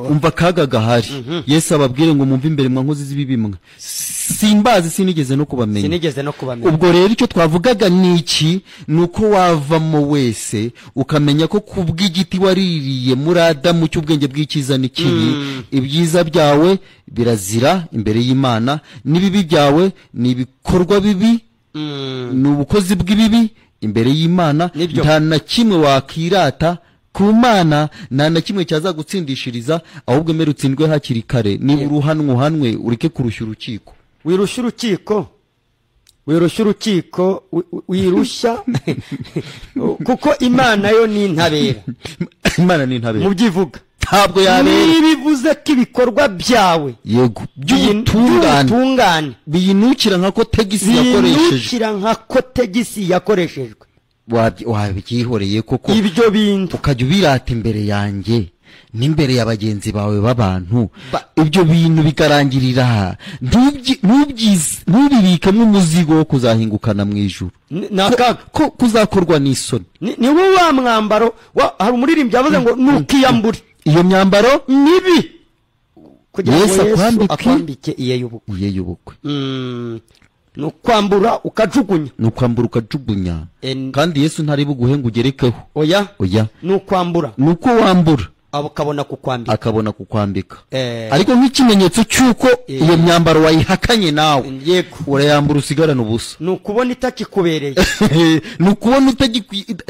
Umva akaga gahari. Yesu ababwire ngo mumve imbere mwa nkozi z'ibibi mwe, simbazi sinigeze no kubamenya. Sinigeze no kubamenya. Ubwo rero icyo twavugaga ni iki? Nuko wavamo wese ukamenya ko kubw'igiti waririye muri Adamu cy'ubwenge bw'icyiza n'ikibi, ibyiza byawe birazira imbere y'Imana, n'ibibi byawe ni ibikorwa bibi, ni ubukozi bw'ibibi imbere y'Imana. Nta na kimwe wakirata ku Mana, nta na kimwe cyazagutsindishiriza, ahubwo emera utsindwe hakiri kare. Niba uruhanwe uhanwe, ureke kurushya urukiko. Wirushya urukiko, wirushya urukiko, wirushya kuko Imana yo ni intabera. Imana ni intabera mu byivuga, ntabwo yabera. Nibivuze ko ibikorwa byawe yego by'ubutungane biyinukira nka kotegisi yakoreshejwe, biyinukira nka kotegisi yakoreshejwe, wabyihoreye koko ibyo bintu ukajya ubirata imbere yanjye n'imbere ya bagenzi bawe b'abantu, ibyo bintu bikarangirira. Ntubibikemo umuzigo wo kuzahingukana mu ijuru, ko kuzakorwa n'isoni. Ni wowe wa mwambaro. Hari umuririmbyi yavuze ngo nukiyambure iyo myambaro mibi kugira ngo Yesu akwambike iye y'ubukwe. Ni ukwambura ukajugunya. Ni ukwambura ukajugunya. Kandi Yesu ntari buguhe ngo ugerekeho. Oya. Oya. Ni ukwambura. Ni uko wambura. Akabona kukwambika. Akabona kukwambika. Ariko nk'ikimenyetso cy'uko iyo myambaro wayihakanye nawe. Yego. Urayambura usigarana ubusa. Ni ukubona itakikubereye. Ni ukubona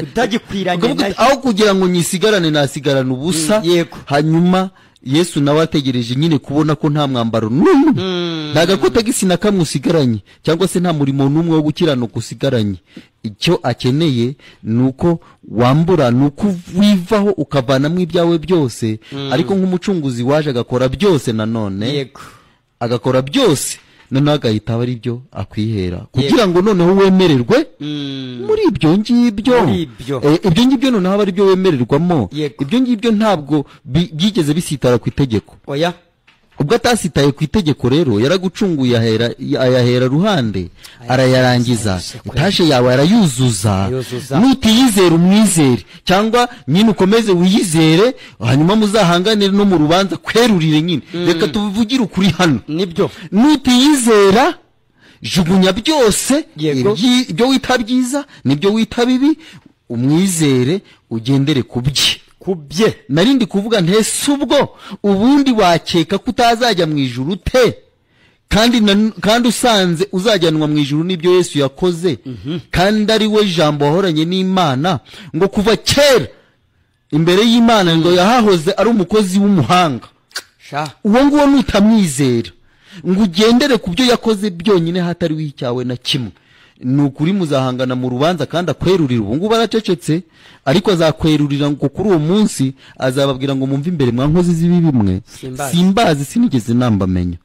utagikwiranye nayo. Aho kugira ngo nyisigarane nasigarana ubusa. Yego. Hanyuma Yesu nawe ategereje nyine kubona ko nta mwambaro n'umwe, nta gakotagisi na kamwe usigaranye, cyangwa se nta murimo n'umwe wo gukiranuka usigaranye. Icyo akeneye ni uko wambura, ni uko wivaho ukavanamo ibyawe byose. Ariko nk'umucunguzi waje agakora byose nanone, yego, agakora byose noneho agahita aba ari byo akwihera, kugira ngo noneho wemererwe muri ibyo ngibyo. Ibyo ngibyo noneho aba ari byo wemererwamo. Ibyo ngibyo ntabwo byigeze bisitara ku itegeko. Oya. Ubwo atasitaye ku itegeko rero, yaragucunguye ayahera ruhande, arayarangiza. Itashe yawe arayuzuza. Nutiyizera umwizere, cyangwa nyine ukomeze wiyizere, hanyuma muzahangane no mu rubanza kwerurire nyine. Reka tubivugire ukuri hano. Nibyo. Nutiyizera jugunya byose, ibyo wita byiza nibyo wita bibi, umwizere ugendere ku bye. Kubye. Narindi kuvuga ntese ubwo ubundi wakeka ko utazajya mu ijuru te, kandi usanze uzajyanwa mu ijuru n'ibyo Yesu yakoze, kandi ari we jambo wahoranye n'Imana, ngo kuva kera imbere y'Imana ngo yahahoze ari umukozi w'umuhanga. Uwo nguwo nutamwizera ngo ugendere ku byo yakoze byonyine hatari wicyawe na kimwe, ni ukuri muzahangana mu rubanza kandi akwerurira. Ubu ngubu aracecetse, ariko azakwerurira ngo kuri uwo munsi azababwira ngo mumve imbere mwa nkozi z'ibibi mwe, simbazi sinigeze nambamenya.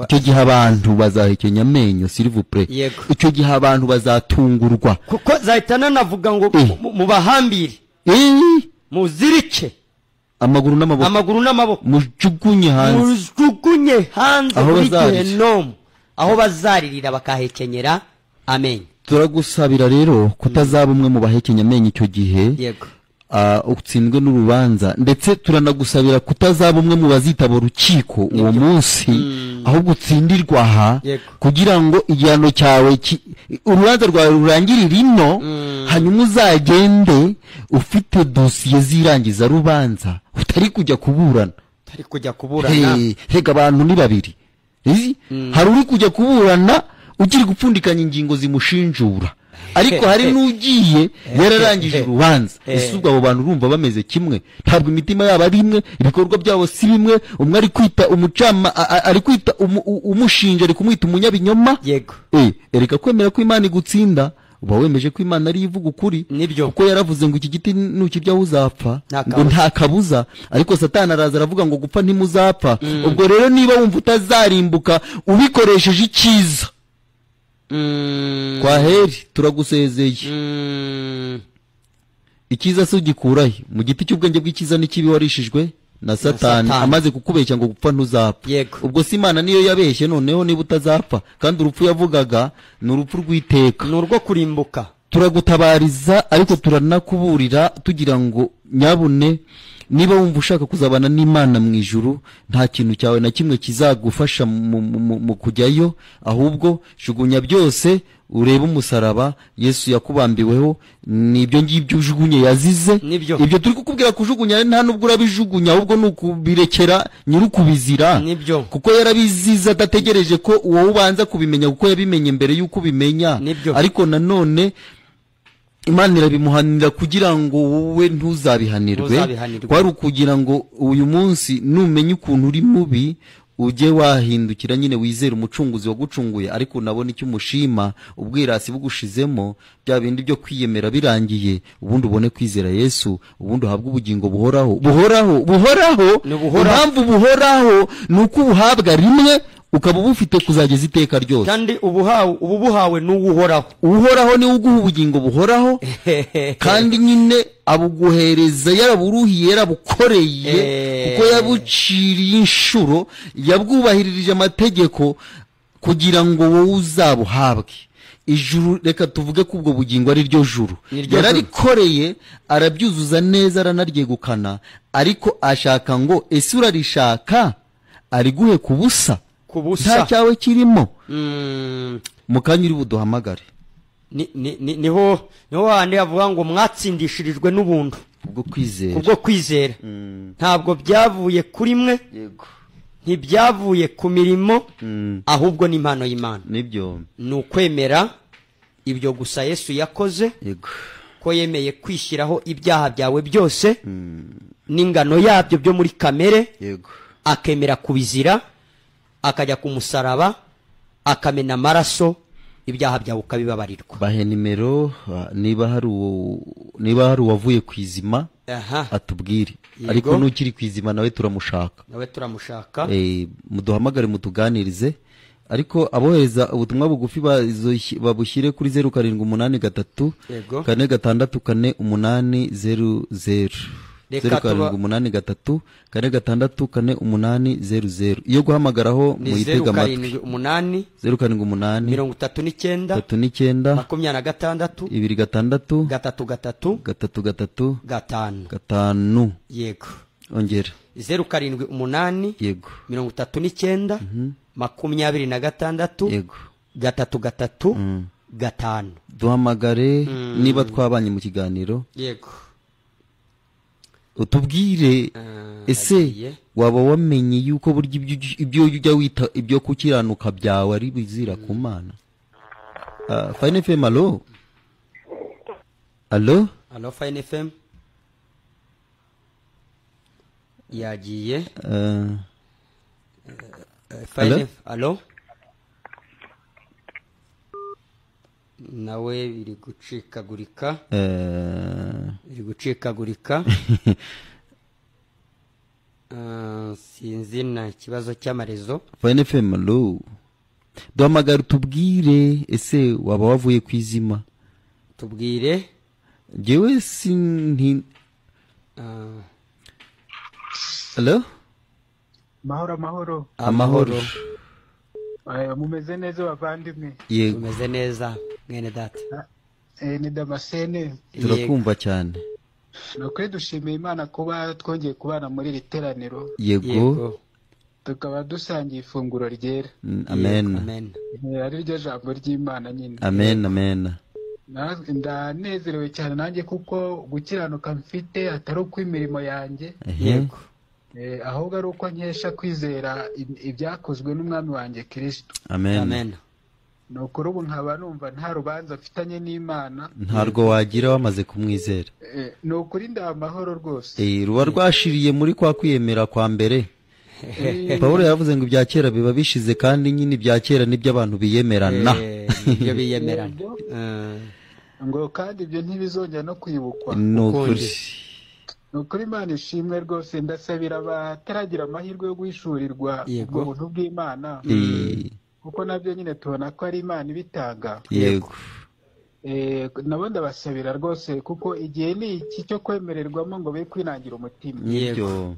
Icyo gihe abantu bazahekenya amenyo, s'il vous plaît. Icyo gihe abantu bazatungurwa, kuko zahitana navuga ngo mubahambire, muzirike amaguru n'amaboko, amaguru n'amaboko, mujugunye hanze, mujugunye hanze muri Gehinomu, aho bazaririra bakahekenyera amenyo. Turagusabira rero kutazaba umwe mu bahekenya amenyo icyo gihe. Yego. Utsindwe n'urubanza, ndetse turanagusabira kutazaba umwe mu bazitaba urukiko uwo munsi, ahubwo utsindirwa aha, kugira ngo igihano cyawe, urubanza rwawe rurangirire ino, hanyuma uzagende ufite dosiye z'irangiza rubanza, utari kujya kuburana. Utari kujya kuburana. Hega abantu ni babiri. Hari uri kujya kuburana ukiri gupfundikanya ingingo zimushinjura, ariko hari n'ugiye yararangije urubanza. Ese ubwo abo bantu urumva bameze kimwe? Ntabwo imitima yabo ari imwe, ibikorwa byabo si bimwe. Umwe ari kwita umucama, ari kwita umushinja, ari kumwita umunyabinyoma. Yego. Ereka kwemera ko Imana igutsinda, uba wemeje ko Imana ari ivuga ukuri, kuko yaravuze ngo iki giti nukiryaho uzapfa, ngo nta kabuza. Ariko Satani araza aravuga ngo gupfa ntimuzapfa. Ubwo rero niba wumva utazarimbuka ubikoresheje icyiza, kwaheri turagusezeye. Icyiza se ugikurahe? Mu giti cy'ubwenge bw'icyiza n'ikibi warishijwe na Satani, amaze kukubeshya ngo gupfa ntuzapfa. Ubwo si Imana niyo yabeshye noneho niba utazapfa, kandi urupfu yavugaga ni urupfu rw'iteka, ni urwo kurimbuka. Turagutabariza ariko turanakuburira tugira ngo nyabune, niba wumva ushaka kuzabana n'Imana mu ijuru, nta kintu cyawe na kimwe kizagufasha mu kujyayo, ahubwo jugunya byose urebe umusaraba Yesu yakubambiweho. Nibyo ngibyo ujugunye yazize. Ibyo turi kukubwira kujugunya nta nubwo urabijugunya, ahubwo ni ukubirekera nyirukubizira, kuko yarabiziza adategereje ko uwo ubanza kubimenya, kuko yabimenye mbere y'uko ubimenya. Ariko nanone Imana irabimuhanira kugira ngo wowe ntuzabihanirwe. Kwari ukugira ngo uyu munsi numenye ukuntu uri mubi, ujye wahindukira nyine wizere umucunguzi wagucunguye, ariko unabona icyo umushima, ubwirasi bugushizemo, bya bindi byo kwiyemera birangiye, ubundi ubone kwizera Yesu, ubundi uhabwe ubugingo buhoraho. Buhoraho, buhoraho. Impamvu buhoraho ni uko ubuhabwa rimwe ukaba ubufite kuzageza iteka ryose. Kandi ubuhawe n'uhoraho. Uhoraho ni uguha ubugingo buhoraho, kandi nyine abuguhereza yaraburuhiye, yarabukoreye, kuko yabuciriye inshuro, yabwubahiririje amategeko kugira ngo wowe uzabuhabwe. Ijuru, reka tuvuge ko ubwo bugingo ari ryo juru, yararikoreye arabyuzuza neza, aranaryegukana, ariko ashaka ngo ese urarishaka ariguhe ku busa, nta cyawe kirimo. Mu kanya uri buduhamagare. Niho handi havuga ngo mwatsindishirijwe n'ubuntu kubwo kwizera. Ntabwo byavuye kuri mwe, ntibyavuye ku mirimo, ahubwo ni impano y'Imana. Nibyo, ni ukwemera ibyo gusa Yesu yakoze, ko yemeye kwishyiraho ibyaha byawe byose n'ingano yabyo byo muri kamere, akemera kubizira, akajya ku musaraba, akamena amaraso, ibyaha byawe ukabibabarirwa. Bahe nimero niba hari uwavuye ku izima atubwire, ariko n'ukiri ku izima nawe turamushaka. Muduhamagare mutuganirize, ariko abohereza ubutumwa bugufi babushyire kuri 0783 464 4800. 0783 464 4800. Iyo guhamagaraho muyitega amatwi. 078 078 39 39 26 26 3 3 3 3 5 5. Yego. Ongera. 078 Yego. 39 26 Yego. 3 3 5. Duhamagare niba twabanye mu kiganiro. Yego. Utubwire ese waba wamenye yuko burya ibyo ujya wita ibyo kukiranuka byawe ari bizira ku Mana. Fine FM, allo? Allo? Allo Fine FM. Yagiye. Fine, allo? Nawe biri gucikagurika. Biri gucikagurika. Sinzi na ikibazo cy'amarezo. Fine FM, allo? Duhamagara tubwire ese waba wavuye kwizima. Tubwire. Jewe sinti. Allo? Mahoro mahoro. Amahoro. Mumeze neza bavandimwe? Yego. Mumeze neza mwene data. Ni Damascene. Turakumva cyane. Ni ukuri dushimiye Imana kuba twongeye kubana muri iri teraniro. Yego. Tukaba dusangiye ifunguro ryera. Amen. Amen. Ari ryo jambo ry'Imana nyine. Amen, amen. Ndanezerewe cyane nanjye kuko gukiranuka mfite atari uko imirimo yanjye. Yego. Ahubwo ari uko nkesha kwizera ibyakozwe n'umwami wanjye Kristo. Amen. Amen. Ni ukuri ubu nkaba numva nta rubanza mfitanye n'Imana. Ntarwo wagira wamaze kumwizera. Ni ukuri ndamahoro rwose. Ruba rwashiriye muri kwa kwiyemera kwa mbere. Pawulo yavuze ngo ibya kera biba bishize, kandi nyine ibya kera nibyo abantu biyemerana. Nibyo biyemerana. Ngo kandi ibyo ntibizongera no kwibukwa. Ni ukuri. Ni ukuri Imana ishimwe rwose. Ndasabira abataragira amahirwe yo guhishurirwa ubwo buntu bw'Imana, kuko nabyo nyine tubona ko ari Imana ibitanga. Yego. Nabo ndabasabira rwose, kuko igihe ni iki cyo kwemererwamo ngo be kwinangira umutima. Yego.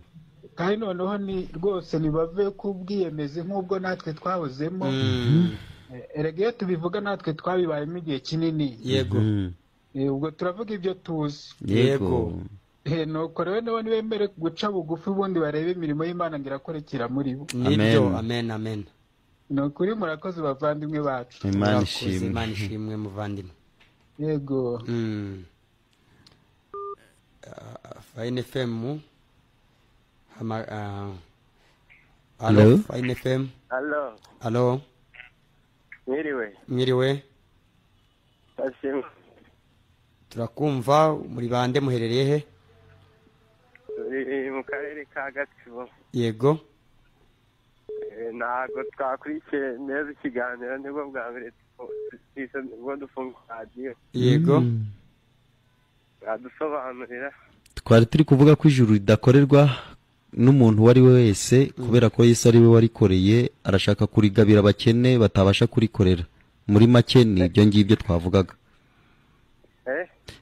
Kandi noneho ni rwose nibave ku bwiyemezi nk'ubwo natwe twahozemo. Erega iyo tubivuga natwe twabibayemo igihe kinini. Yego. Ubwo turavuga ibyo tuzi. Yego. Nuko rero nabo nibemere guca bugufi, ubundi barebe imirimo y'Imana ngo irakorekera muri bo. Nibyo. Amen, amen. Ni ukuri murakoze bavandimwe bacu. Imana ishimwe. Imana ishimwe muvandimwe. Yego. Fine FM. Allo, Fine FM. Allo. Allo. Mwiriwe. Mwiriwe. Turakumva, muri bande, muherereye he? Turi mu karere ka Gatsibo. Yego. Ntabwo twakurikiye neza ikiganiro, nibwo bwa mbere nibwo dufunga radiyo. Yego. Badusobanurira. Twari turi kuvuga ko ijuru ridakorerwa n'umuntu uwo ari we wese, kubera ko Yesu ari we warikoreye, arashaka kurigabira abakene batabasha kurikorera. Muri make ni ibyo ngibyo twavugaga.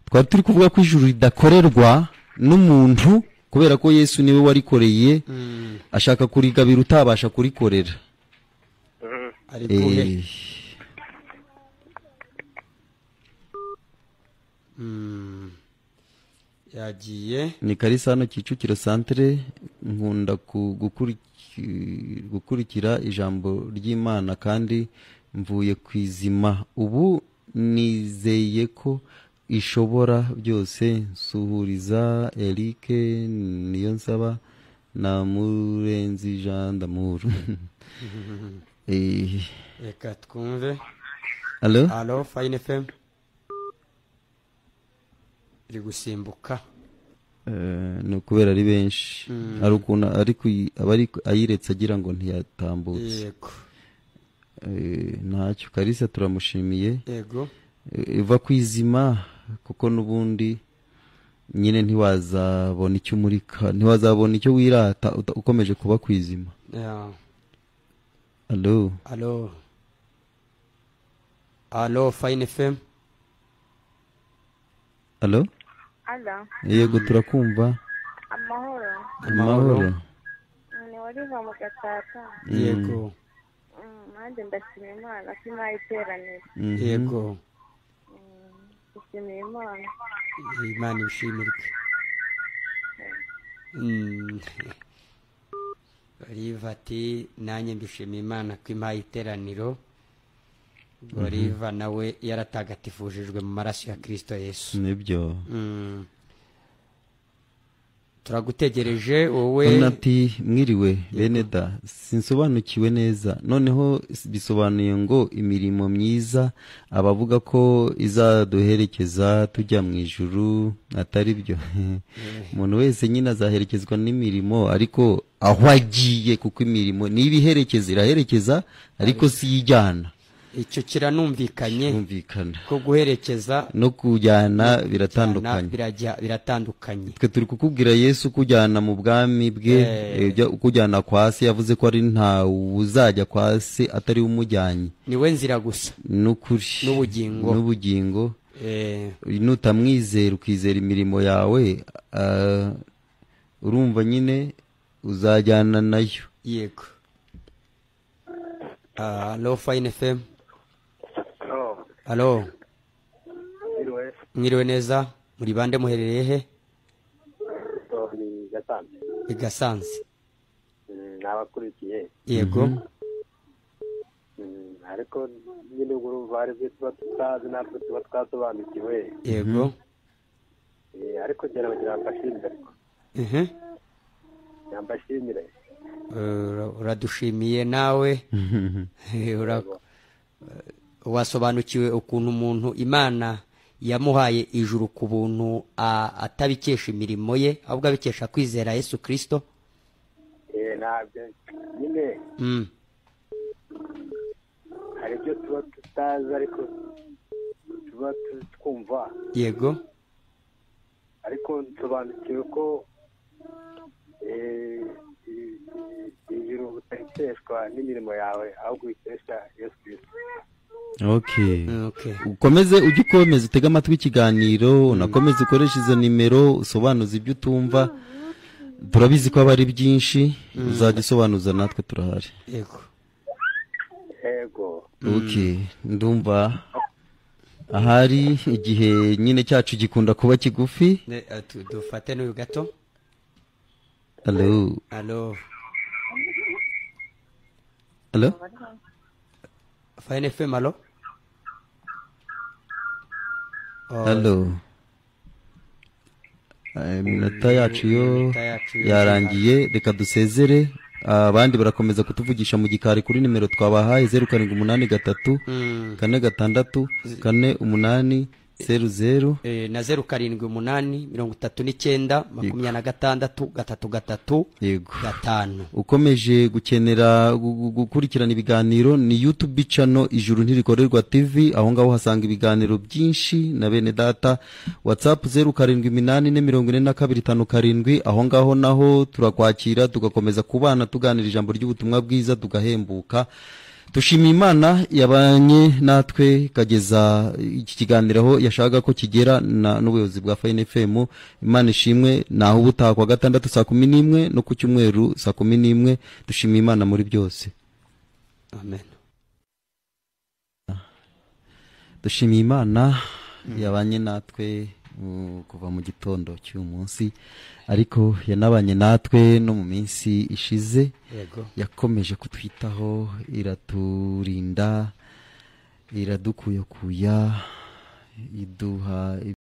Twari turi kuvuga ko ijuru ridakorerwa n'umuntu, kubera ko Yesu niwe warikoreye, ashaka kurigabira utabasha kurikorera. Yagiye. Ni Kalisa hano Kicukiro Centre, nkunda gukurikira ijambo ry'Imana kandi mvuye kwizima. Ubu nizeye ko ishobora byose. Nsuhuriza Eric Niyonsaba na Murenzi Jean d'Amour. Reka twumve. Allo? Allo, Fine FM. Iri gusimbuka. Ni ukubera ari benshi. Ari ukuntu ariko abari ayiretse agira ngo ntiyatambutse. Yego. Ntacyo Kalisa turamushimiye. Yego. Iva kwizima, kuko nubundi nyine ntiwazabona icyo umurika, ntiwazabona icyo wirata ukomeje kuba kwizima. Allo. Allo. Allo, Fine FM. Allo? Allo. Yego turakumva. Amahoro. Amahoro. Ni Oliva mu Gatsata. Yego. Nanjye ndashima Imana ko impaye iteraniro. Yego. Ndashimiye Imana. Imana ishimirwe. Oliva ati nanjye mbishimiye Imana ko impaye iteraniro. Oliva nawe yaratagatifujijwe mu maraso ya Kristo Yesu. Nibyo. Turagutegereje wowe. Ati mwiriwe bene da, sinsobanukiwe neza. Noneho bisobanuye ngo imirimo myiza abavuga ko izaduherekeza tujya mu ijuru atari byo. Umuntu wese nyine azaherekezwa n'imirimo, ariko aho agiye, kuko imirimo nibiherekeza iraherekeza, ariko si yijyana. Icyo kiranumvikanye ko guherekeza no kujyana biratandukanye. Biratandukanye. Twe turi kukubwira Yesu kujyana mu bwami bwe, kujyana kwa se, yavuze ko ari nta uzajya kwa se atari umujyanye. Niwe nzira gusa n'ukuri n'ubugingo. N'ubugingo. Nutamwizera ukizera imirimo yawe, urumva nyine uzajyana nayo. Yego. Allo, Fine FM. Allo. Mwiriwe neza, muri bande, muherereye he? Gasanze. I Gasanze. Nabakurikiye. Yego. Ariko nyine urumva hari ibyo tuba tutazi natwe tuba twasobanukiwe. Yego. Ariko ngira mbashimire ariko. Mbashimire. Uradushimiye nawe. Wasobanukiwe ukuntu umuntu Imana yamuhaye ijuru ku buntu atabikesha imirimo ye, ahubwo abikesha kwizera Yesu Kristo. Ntabyo nyine. Hari ibyo tuba tutazi ariko tuba twumva. Yego. Ariko nsobanukiwe ko ijuru utarikeshwa n'imirimo yawe, ahubwo uyikesha Yesu Kristo. Okay. Ukomeze ujye ukomeza utega amatwi ikiganiro, unakomeze ukoresha izo nimero usobanuza ibyo utumva. Turabizi ko aba ari byinshi, uzajya usobanuza natwe turahari. Yego. Yego. Okay, ndumva ahari igihe nyine cyacu gikunda kuba kigufi. Dufate n'uyu gato. Allo. Allo. Allo. Fine FM, allo. Allo. Iminota yacu yo yarangiye, reka dusezere. Abandi barakomeza kutuvugisha mu gikari kuri nimero twabahaye 0783 4 6 4 8 00 na 078 39 26 3 3 5. Ukomeje gukenera gukurikirana ibiganiro ni YouTube channel Ijuru Ntirikorerwa TV, aho ngaho hasanga ibiganiro byinshi na bene data. WhatsApp 0784 4257, aho ngaho naho turakwakira tugakomeza kubana tuganira ijambo ry'ubutumwa bwiza tugahembuka. Tushimiye Imana yabanye natwe kageza iki kiganiro aho yashaka ko kigera n'ubuyobozi bwa Fine FM. Imana ishimwe. Naho ubutaha kwa gatandatu saa 11 no ku cyumweru saa 11. Dushimiye Imana muri byose. Amen. Dushimiye Imana yabanye natwe kuva mu gitondo cy'uyu munsi, ariko yanabanye natwe no mu minsi ishize. Yego. Yakomeje kutwitaho, iraturinda, iradukuyakuya, iduha